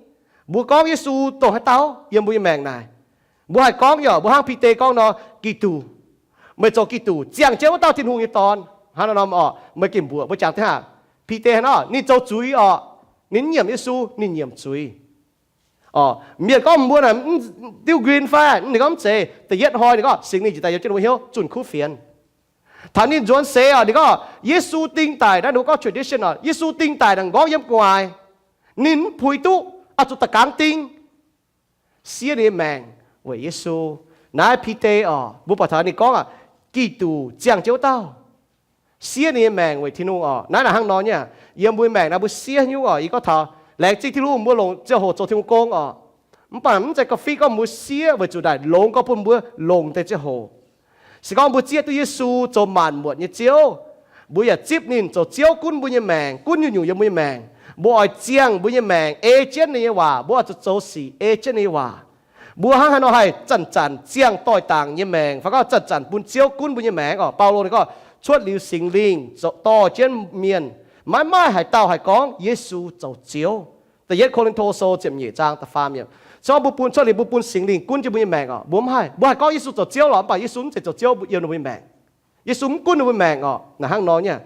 mbuo gorngv Yesu dongh haaix dauh yiem mbuo nyei maengc naaic? Mbuo haih gorngv yaac mbuo hnangv Bide gorngv nor, Giduc. Meih zoux Giduc, ziangh jienv wuov dauh Tin-Hungh nyei Dorn. Hnangv nor norm oc, meih gengh mbuoqc mbuo jangx deix hnangv. Bide hnangv nor, ninh zoux zuiz oc. Ninh nyiemc Yesu, ninh nyiemc zuiz. Oc, mienh gorngv mbuo naaic diuv nquin fai? Ninh gorngv mv zeiz. Da'yietv hnoi ninh gorngv Singx Lingh njiec daaih yiem jienv ninh mbuo hnyouv zunh kuv fienx. Taux ninh nzuonx seix oc, ninh gorngv Yesu ding daic naaiv, ninh mbuo gorngv tradition oc, Yesu ding daic naaic nqorngv yiem gu'nguaaic. Ninh mv puix duqv, oix zuqc da'gangx ding. Siev ninh nyei maengc weic Yesu. Naaiv Bide oc, mbuo buatc taux ninh gorngv aqv, Giduc ziangh jienv wuov dauh, siev ninh nyei maengc weic Tin-Hungh oc. Naaiv naaic hnangv nor nyei. Yiem mbuo nyei maengc naaiv mbuo siev nyungc oc. Yie gorngv taux laengz zingh Tin-Hungh mbuo longc ziangh hoc zoux Tin-Hungh gong oc. Mv baac mv zeiz ga'fitv gorngv mbuo siev weic zuqc naaic longx gorngv bun mbuo longc deix ziangh hoc. Se gorngv mbuo zieqv duqv Yesu zoux maanc muotc nyei Ziouv, mbuo yaac zipv ninh zoux Ziouv gunv mbuo nyei maengc, gunv nyungc-nyungc yiem mbuo nyei maengc. Mbuo oix ziangh mbuo nyei maengc ei jienv ninh nyei waac. Mbuo oix zuqc zoux sic ei jienv ninh nyei waac. Mbuo hnangv haaix nor haih zanc-zanc ziangh doix dangc nyei maengc fai gorngv zanc-zanc bun Ziouv gunv mbuo nyei maengc oc? Baulo ninh gorngv, cuotv liuz Singx Lingh dorh jienv mienh, maiv maaih haaix dauh haih gorngv Yesu zoux Ziouv. Da'yietv Ko^lin^to Sou ziepc nyeic zaang da'faam yiemc. Se gorngv mbuo bun cuotv liuz mbuo bun Singx Lingh gunv jienv mbuo nyei maengc oc, mbuo mv haih, mbuo haih gorngv Yesu zoux Ziouv lorqc, mv baac Yesu mv zeiz zoux Ziouv yiem ninh mbuo nyei maengc. Yesu mv gunv ninh mbuo maengc oc. Naaic hnangv nor nyei.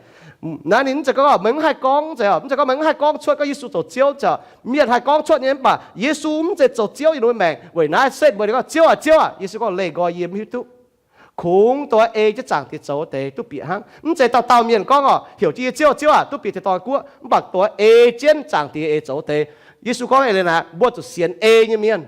Naaiv ninh mv zeiz gorngv meih mv haih gorngv, mv zeiz, mv zeiz gorngv meih mv haih gorngv cuotv gorngv Yesu zoux Ziouv. Mienh haih gorngv cuotv nyei, mv baac Yesu mv zeiz zoux Ziouv yiem ninh mbuo maengc. Weic naaiv setv mbuo gorngv, Ziouv aah, Ziouv aah. Yesu gorngv, leih nqoi yie mv hiuv duqv. Kungx dongh ei jienv Zaangc Diex zoux deix duqv bieqc hnangv. Mv zeiz dauh dauh mienh gorngv oc, heuc jienv yie Ziouv, Ziouv aah, duqv bieqc tin-dorngh guoqv. Mv baac dongh ei jienv Zaangc Diex eix zoux deix. Yesu gorngv eix leiz naaic, mbuo zuqc sienx ei nyei mienh.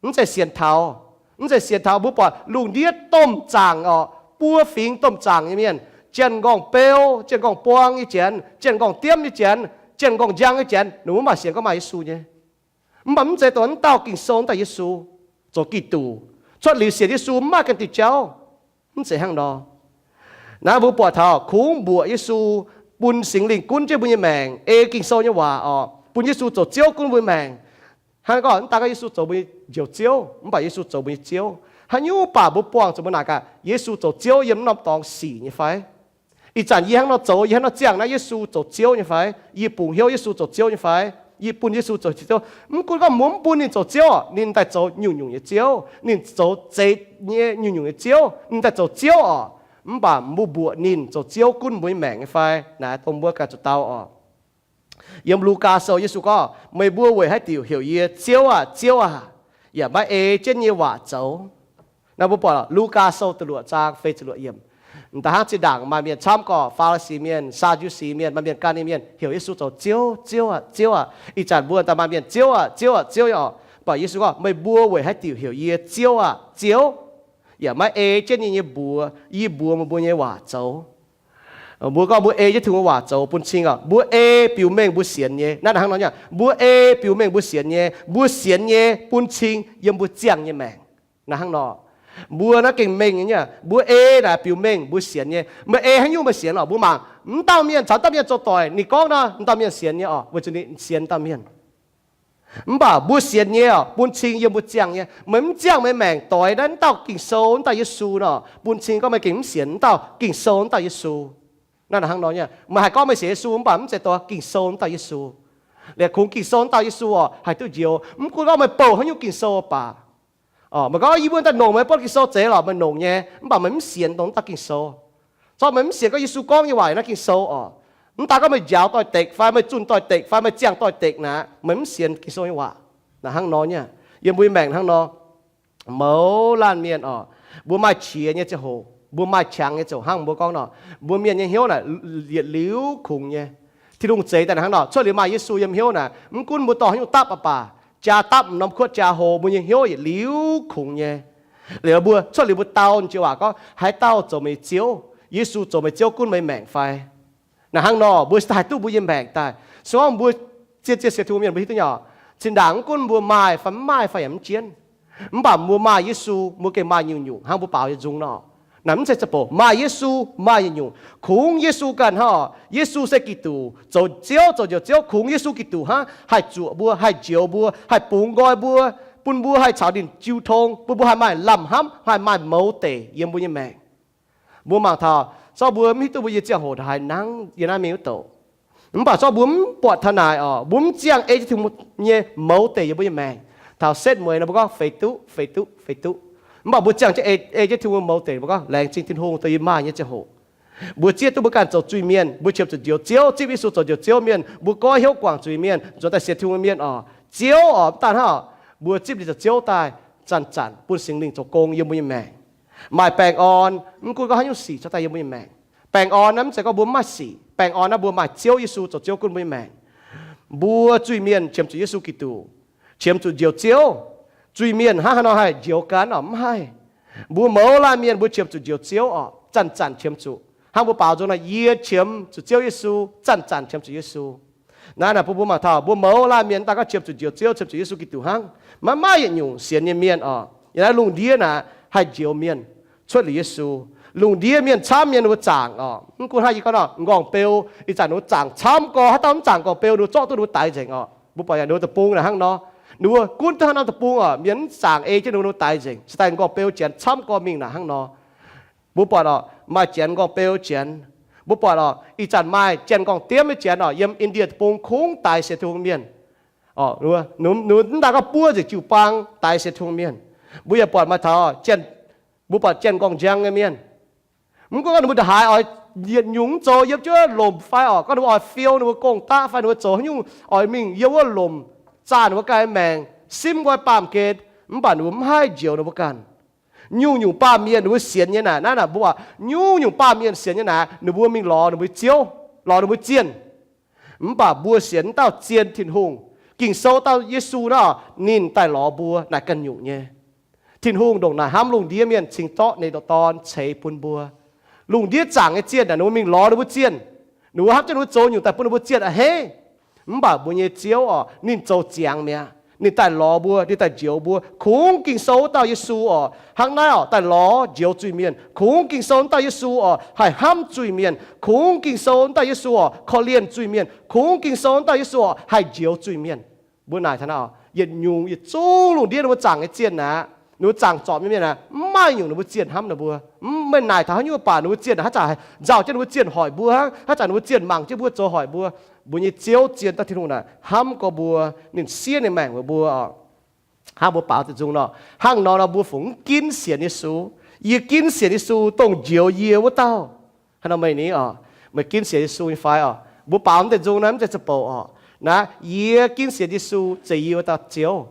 Mv zeiz sienx taux, mv zeiz sienx taux mbuo buatc lungh ndiev domh zaangc oc, buo fingx domh zaangc nyei mienh, janx-nqorngv beu, janx-nqorngv buang nyei janx, janx-nqorngv diemv nyei janx, janx-nqorngv njang nyei janx, ninh mbuo mv baac sienx gorngv maaih Yesu nyei. Mv baac mv zeiz dongh wuov dauh Ging-Sou wuov dauh Yesu zoux Giduc. Cuotv liuz sienx Yesu mv maaih ganh diuh jauv. Mv zeiz hnangv nor. Naaiv mbuo buatc taux kungx mbuoqc Yesu, bun Singx Lingh gunv jienv mbuo nyei maengc, ei Ging-Sou nyei waac oc, bun Yesu zoux Ziouv gunv mbuo nyei maengc. Hnangv gorngv mv daan gorngv Yesu zoux mbuo nyei Njoux Ziouv, mv baac Yesu zoux mbuo nyei Ziouv. Haaix nyungc baac mbuo buangh zuqc mbuo naaic gaax, Yesu zoux Ziouv yiem mv norm dorngx sic nyei fai? Ih zanc yie hnangv nor zoux, yie hnangv nor ziangh naaiv Yesu zoux Ziouv nyei fai? Yie bungx hnyouv Yesu zoux Ziouv nyei fai? Yie bun Yesu zoux Ziouv. Mv gunv gorngv mbuo mv bun ninh zoux Ziouv, ninh daaih zoux nyungc-nyungc nyei ziouv, ninh zoux zeix nyei nyungc-nyungc nyei ziouv, ninh daaih zoux Ziouv oc. Mv baac mbuo mbuoqc ninh zoux Ziouv gunv mbuo nyei maengc nyei fai? Naaiv dongh mbuo ganh zuqc dau oc. Yiem Lugaa Sou Yesu gorngv, meih mbuo weic haaix diuc heuc yie, Ziouv aah, Ziouv aah, yaac maiv ei jienv yie nyei waac zoux? Naaiv mbuo buatc Lugaa Sou da'luoqc zaang feix ziepc luoqc yiemc. M'daaih hnangv zinh ndaangc maaih mienh camv gorqv, Faa^li^si mienh, Saa^ndu^si mienh, maaih mienh gan ninh mienh heuc Yesu zoux Ziouv, Ziouv aah, Ziouv aah. Ih zanc mbuo daaih maaih mienh Ziouv aah, Ziouv aah, Ziouv nyei oc. Mv baac Yesu gorngv, meih mbuo weic haaix diuc heuc yie, Ziouv aah, Ziouv, yaac maiv ei jienv yie nyei mbuox, yie mbuox meih mbuo nyei waac zoux? Mbuo gorngv mbuo ei jienv Tin-Hungh nyei waac zoux bun cing oc. Mbuo ei biux mengh mbuo sienx nyei. Naaiv hnangv nor nyei. Mbuo ei biux mengh mbuo sienx nyei. Mbuo sienx nyei bun cing yiem mbuo ziangh nyei maengc. Naaiv hnangv nor. Mbuo naaiv gengh mengh nyei. Mbuo ei naaic biux mengh mbuo sienx nyei. Meih ei haaix nyungc meih sienx oc? Mbuo mangc, m'dauh mienh caux m'dauh mienh zoux doic, ninh gorngv nor, m'dauh mienh sienx nyei oc, weic zuqc ninh sienx dauh mienh. Mv baac mbuo sienx nyei oc, bun cing yiem mbuo ziangh nyei. Meih mv ziangh meih maengc doix naaiv, m'dauh Ging-Sou, m'dauh Yesu nor, bun cing gorngv meih gengh mv sienx m'dauh Ging-Sou, m'dauh Yesu. Naaiv hnangv nor nyei. Meih haih gorngv meih sienx Yesu mv baac mv zeiz dongh Ging-Sou, m'dauh Yesu. Liuz kungx Ging-Sou, m'dauh Yesu oc, haih duqv njoux. Mv gunv gorngv meih bouh haaix nyungc Ging-Sou baac, meih gorngv yie mbuo daaih nongc meih buonv Ging-Sou zeiz lorqc, meih nongc nyei, mv baac meih mv sienx dongh m'dauh Ging-Sou. Corc meih mv sienx gorngv Yesu gorngv nyei waac naaiv Ging-Sou oc. Mv daan gorngv meih njaaux doix-dekc fai meih zunh doix-dekc fai meih ziangh doix-dekc naaic, meih mv sienx Ging-Sou nyei waac. Naaiv hnangv nor nyei. Yiem mbuo nyei maengc hnangv nor, mouz laanh mienh oc, mbuo maaih qiex nyei ziangh hoc, mbuo maaih qangx nyei ziangh hoc, hnangv mbuo gorngv nor, mbuo mienh nyei hnyouv naaic yietc liuz kungx nyei. Tin-Hungh zeix daaih hnangv nor, cuotv liuz maaih Yesu yiem hnyouv naaic, mv gunv mbuo dorh haaix nyungc dapv baac, jaa dapv m'norm kuotv jaa hlo, mbuo nyei hnyouv yietc liuz kungx nyei. Liuz mbuo cuotv liuz mbuo dau jiex waac gorngv, Haaix dauh zoux meih nyei Ziouv? Yesu zoux meih nyei Ziouv gunv meih maengc fai? Naaiv hnangv nor mbuo se daaih haih duqv mbuo nyei maengc daaih. Se gorngv mbuo zien-zien sienx Tin-Hungh mienh, mbuo hiuv duqv nyei oc, zinh ndaangc mv gunv mbuo maaih fai mv maaih fai yaac mv jienv, mv baac mbuo maaih Yesu, mbuo gengh maaih nyungc-nyungc hnangv mbuo baaux nyei nzung nor. Naaiv mv zeiz ziepc bouc, maaih Yesu maaih nyungc-nyungc. Kungx Yesu ganh hnangv oc. Yesu se Giduc, zoux Ziouv, zoux Njoux Ziouv, kungx Yesu Giduc hnangv haih zuoqc mbuo, haih njoux mbuo, haih bungx nqoi mbuo, bun mbuo haih caux ninh jiu tong, bun mbuo haih maaih lamh hnamv, haih maaih mouz deic yiem mbuo nyei maengc. Mbuo mangc taux, zorqv mbuo mv hiuv duqv mbuo nyei ziangh hoc haaix nangv yiem naaiv mingh wuov douc. Mv baac zorqv mbuo mv buatc taux naaic oc, mbuo mv ziangh ei jienv Tin-Hungh nyei mouz deic yiem mbuo nyei maengc. Taux setv mueiz nor mbuo gorngv feix duqv, feix duqv, feix duqv. Mv baac mbuo ziangh jienv ei, ei jienv Tin-Hungh mouz deic, mbuo gorngv laengz zingh Tin-Hungh dongh yie maaih nyei ziangh hoc. Mbuo zieqv duqv mbuo ganh zoux zuiz-mienh, mbuo qiemx zuqc Njoux Ziouv, zipv Yesu zoux Njoux Ziouv mienh, mbuo goiv hnyouv guangc zuiz-mienh, nzuonx daaih sienx Tin-Hungh mienh oc. Ziouv oc, mv daan hnangv oc, mbuo zipv ninh zoux Ziouv daaih, zanc-zanc bun Singx Lingh zoux gong yiem mbuo nyei maengc. Maaih baengh orn, mv gunv gorngv haaix nyungc sic caux daaih yiem mbuo nyei maengc. Baengh orn naaiv mv zeiz gorngv mbuo mv maaih sic. Baengh orn naaiv mbuo maaih Ziouv Yesu zoux Ziouv gunv mbuo nyei maengc. Mbuo zuiz-mienh qiemx zuqc Yesu Giduc, qiemx zuqc Njoux Ziouv. Zuiz-mienh hnangv haaix nor haih njoux ganh oc? Mv haih. Mbuo mouz laanh mienh mbuo qiemx zuqc Njoux Ziouv oc, zanc-zanc qiemx zuqc. Hnangv mbuo baaux nzung naaic, Yie qiemx zuqc Ziouv Yesu, zanc-zanc qiemx zuqc Yesu. Naaiv naaic bun mbuo mangc taux mbuo mouz laanh mienh daaih gorngv qiemx zuqc Njoux Ziouv, qiemx zuqc Yesu Giduc hnangv. Maiv maaih yietc nyungc sienx nyei mienh oc, yiem naaiv lungh ndiev naaic haih njoux mienh cuotv liuz Yesu. Lungh ndiev mienh camv mienh ninh mbuo zaangc oc. Mv gunv hnangv yie gorngv nor, nqorngv-beu ih zanc ninh mbuo zaangc camv gorx, haaix dauh mv zaangc nqorngv-beu ninh mbuo zorqv duqv ninh mbuo daix nzengc oc. Mbuo buatc yaac ninh mbuo deic-bung naaic hnangv nor, ninh mbuo gunv duqv haaix norm deic-bung oc, mienh mv zaangc ei jienv ninh mbuo daix nzengc, se daaih nqorngv-beu janx camv gorx mingh naaic hnangv nor. Mbuo buatc oc, maaih janx nqorngv-beu janx. Mbuo buatc oc, ih zanc maaih janx nqorngv-diemv nyei janx oc, yiem Indie deic-bung kungx daix sienx Tin-Hungh mienh. Ninh mv daan gorngv buov nzengc jiu-baang daix sienx Tin-Hungh mienh. Mbuo yaac buatc maaih taux, mbuo buatc janx nqorngv-njang nyei mienh. Mv gunv gorngv ninh mbuo ndongc haaix oix yietc nyungc mv zoux, yiem jienv lomc fai oc, gorngv ninh mbuo oix fiou ninh mbuo gong-daqv fai ninh mbuo zoux haaix nyungc oix mingh yiem wuov lomc zaah ninh mbuo ganh maengc, simv nqoi baamh gen, mv baac ninh mbuo mv haih njoux ninh mbuo ganh. Nyungc-nyungc baamh mienh ninh mbuo sienx nyei naaic, naaiv naaic mbuo nyungc-nyungc baamh mienh sienx nyei naaic, ninh mbuo mingh lorz ninh mbuo ziouv, lorz ninh mbuo zienh. Mv baac mbuo sienx dauh zien Tin-Hungh, Ging-Sou dauh Yesu naaic, ninh daaih lorz mbuo naaic ganh nyungc nyei. Tin-Hungh ndongc naaic hnamv lungh ndiev mienh cingx zorqv ninh nyei ndoqc Dorn ceix bun mbuo. Lungh ndiev zaangc nyei zienh naaic ninh mbuo mingh lorz ninh mbuo zienh, ninh mbuo hnamv jienv ninh mbuo zoux nyungc daaih bun ninh mbuo zienh a'hneiv. Mv baac mbuo nyei Ziouv oc, ninh zoux ziangx mi'aqv. Ninh daaih lorz mbuo, ninh daaih njoux mbuo. Kungx Ging-Sou wuov dauh Yesu oc, hnangv naaiv oc, daaih lorz njoux zuiz-mienh. Kungx Ging-Sou wuov dauh Yesu oc, haih hnamv zuiz-mienh. Kungx Ging-Sou wuov dauh Yesu oc, korv-lienh zuiz-mienh. Kungx Ging-Sou wuov dauh Yesu oc, haih njoux zuiz-mienh. Mbuo naaic taux naaiv oc, yietc nyungc yietc zungv lungh ndiev ninh mbuo zaangc nyei zienh aqv, ninh mbuo zaangc zorpc nyei mienh aqv, mv maaih nyungc ninh mbuo zienh hnamv ninh mbuo. Mv, meih naaic taux haaix nyungc baac ninh mbuo zienh haaix zanc nzauh jienv ninh mbuo zienh hoic mbuo hnangv, haaix zanc ninh mbuo zienh mangc jienv mbuo zoux hoic mbuo. Mbuo nyei Ziouv zien dauh Tin-Hungh naaic hnamv gorx mbuo, ninh siev ninh maengc weic mbuo oc. Hnangv mbuo baaux deix nzung nor, hnangv nor nor mbuo fungc mv ginv sienx Yesu. Yie ginv sienx Yesu dongh njoux yie wuov dauh. Hnangv nor meih ni oc, meih ginv sienx Yesu nyei fai oc? Mbuo baaux mv deix nzung naaiv mv zeiz ziepc bouc oc. Naaiv, yie ginv sienx Yesu zeiz yie wuov dauh Ziouv.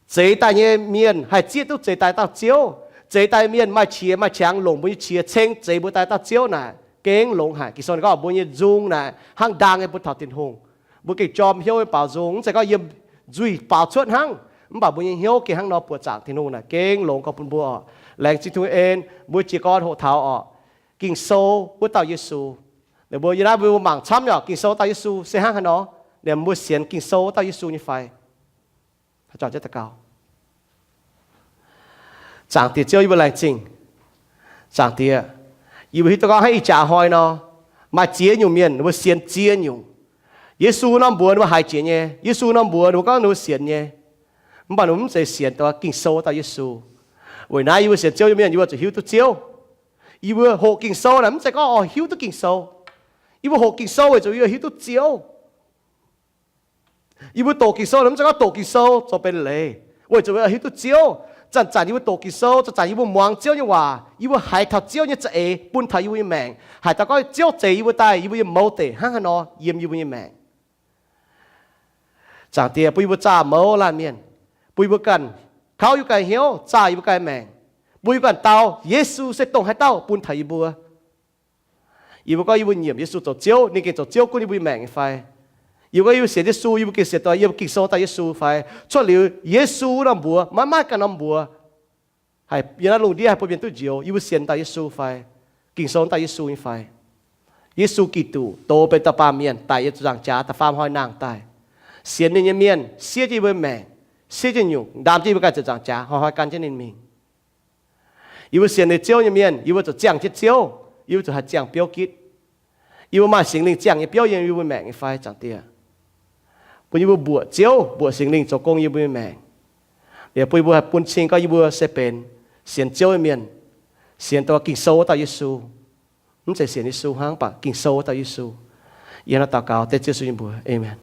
Zeix daaih nyei mienh haih zieqv duqv zeix daaih dauh Ziouv. Zeix daaih mienh maaih qiex maaih qangx longc mbuo nyei qiex ceng zeix mbuo daaih dauh Ziouv naaic, gengh longx haic. Ging-Sou ninh gorngv mbuo nyei nzung naaic hnangv ndaang nyei bun taux Tin-Hungh. Mbuo gengh jorm hnyouv nyei baaux nzung, mv zeiz gorngv yiem nzuih baaux cuotv hnangv, mv baac mbuo nyei hnyouv gengh hnangv nor buoqc zaangc Tin-Hungh naaic, gengh longx gorx bun mbuo oc. Laengz zingh Tin-Hungh en, mbuo jiez gorn hoqc taux oc, Ging-Sou wuov dauh Yesu. Ninh mbuo yie naaiv mbuo mangc camv nyei oc, Ging-Sou dauh Yesu se hnangv haaix nor? Ninh mbuo sienx Ging-Sou wuov dauh Yesu nyei fai? Zaangc Diex Ziouv, yie mbuo laengz zingh. Zaangc Diex, yie mbuo hiuv duqv gorngv hnangv ih jaax hnoi nor, maaih ziex nyungc mienh ninh mbuo sienx ziex nyungc. Yesu norm mbuox ninh mbuo haiz jiex nyei, Yesu norm mbuox ninh mbuo gorngv ninh mbuo sienx nyei, mv baac ninh mbuo mv zeiz sienx dongh Ging-Sou wuov dauh Yesu. Weic naaiv yie mbuo sienx Ziouv nyei mienh yie mbuo zuqc hiuv duqv Ziouv. Yie mbuo hoqc Ging-Sou naaic mv zeiz gorngv oix hiuv duqv Ging-Sou. Yie mbuo hoqc Ging-Sou weic zuqc yie hiuv duqv Ziouv. Yie mbuo doqc Ging-Sou naaic mv zeiz gorngv doqc Ging-Sou zoux benx leiz, weic zuqc hiuv duqv Ziouv. Zanc-zanc yie mbuo doqc Ging-Sou, zanc-zanc yie mbuo muangx Ziouv nyei waac, yie mbuo haiz taux Ziouv nyei za'eix bun taux yie mbuo nyei maengc, haiz taux gorngv Ziouv zeix yie mbuo daaih, yie mbuo nyei mouz deic hnangv haaix nor yiem yie mbuo nyei maengc. Zaangc Diex, bun yie mbuo zaah mouz laanh mienh, bun yie mbuo ganh kauv yie mbuo ganh hnyouv, zaah yie mbuo ganh maengc, bun yie mbuo ganh dau Yesu se dongh haaix dauh bun taux yie mbuo. Yie mbuo gorngv yie mbuo nyiemc Yesu zoux Ziouv, ninh gengh zoux Ziouv gunv yie mbuo nyei maengc nyei fai? Yie gorngv yie mbuo sienx Yesu, yie mbuo gengh sienx dongh yie mbuo Ging-Sou daaih Yesu fai? Cuotv liuz Yesu wuov norm mbuox, maiv maaih ganh norm mbuox haih yiem naaiv lungh ndiev haih bun mienh duqv njoux. Yie mbuo sienx daaih Yesu fai? Ging-Sou daaih Yesu nyei fai? Yesu Giduc doz benx dauh baamh mienh daic yiem ziepc nzaangc jaax da'faam hnoi nangh daaih, sienx ninh nyei mienh siev jienv yie mbuo maengc, siev jienv nyungc, ndaam jienv yie mbuo ganh ziepc nzaangc jaax, hnoi-hnoi gan jienv ninh mingh. Yie mbuo sienx liuz Ziouv nyei mienh, yie mbuo zuqc ziangh jienv Ziouv, yie mbuo zuqc haih ziangh biouv gitv. Yie mbuo maaih Singx Lingh ziangh nyei biouv yiem yie mbuo maengc nyei fai, Zaangc Diex? Bun yie mbuo mbuoqc Ziouv, mbuoqc Singx Lingh zoux gong yiem yie mbuo nyei maengc. Liuz bun yie mbuo haih bun cing gorngv yie mbuo se benx sienx Ziouv nyei mienh, sienx dongh Ging-Sou wuov dauh Yesu. Mv zeiz sienx Yesu hnangv, mv baac Ging-Sou wuov dauh Yesu. Yie hnangv naaiv daux gaux dengv Ziouv Yesu nyei mbuox. Aamen.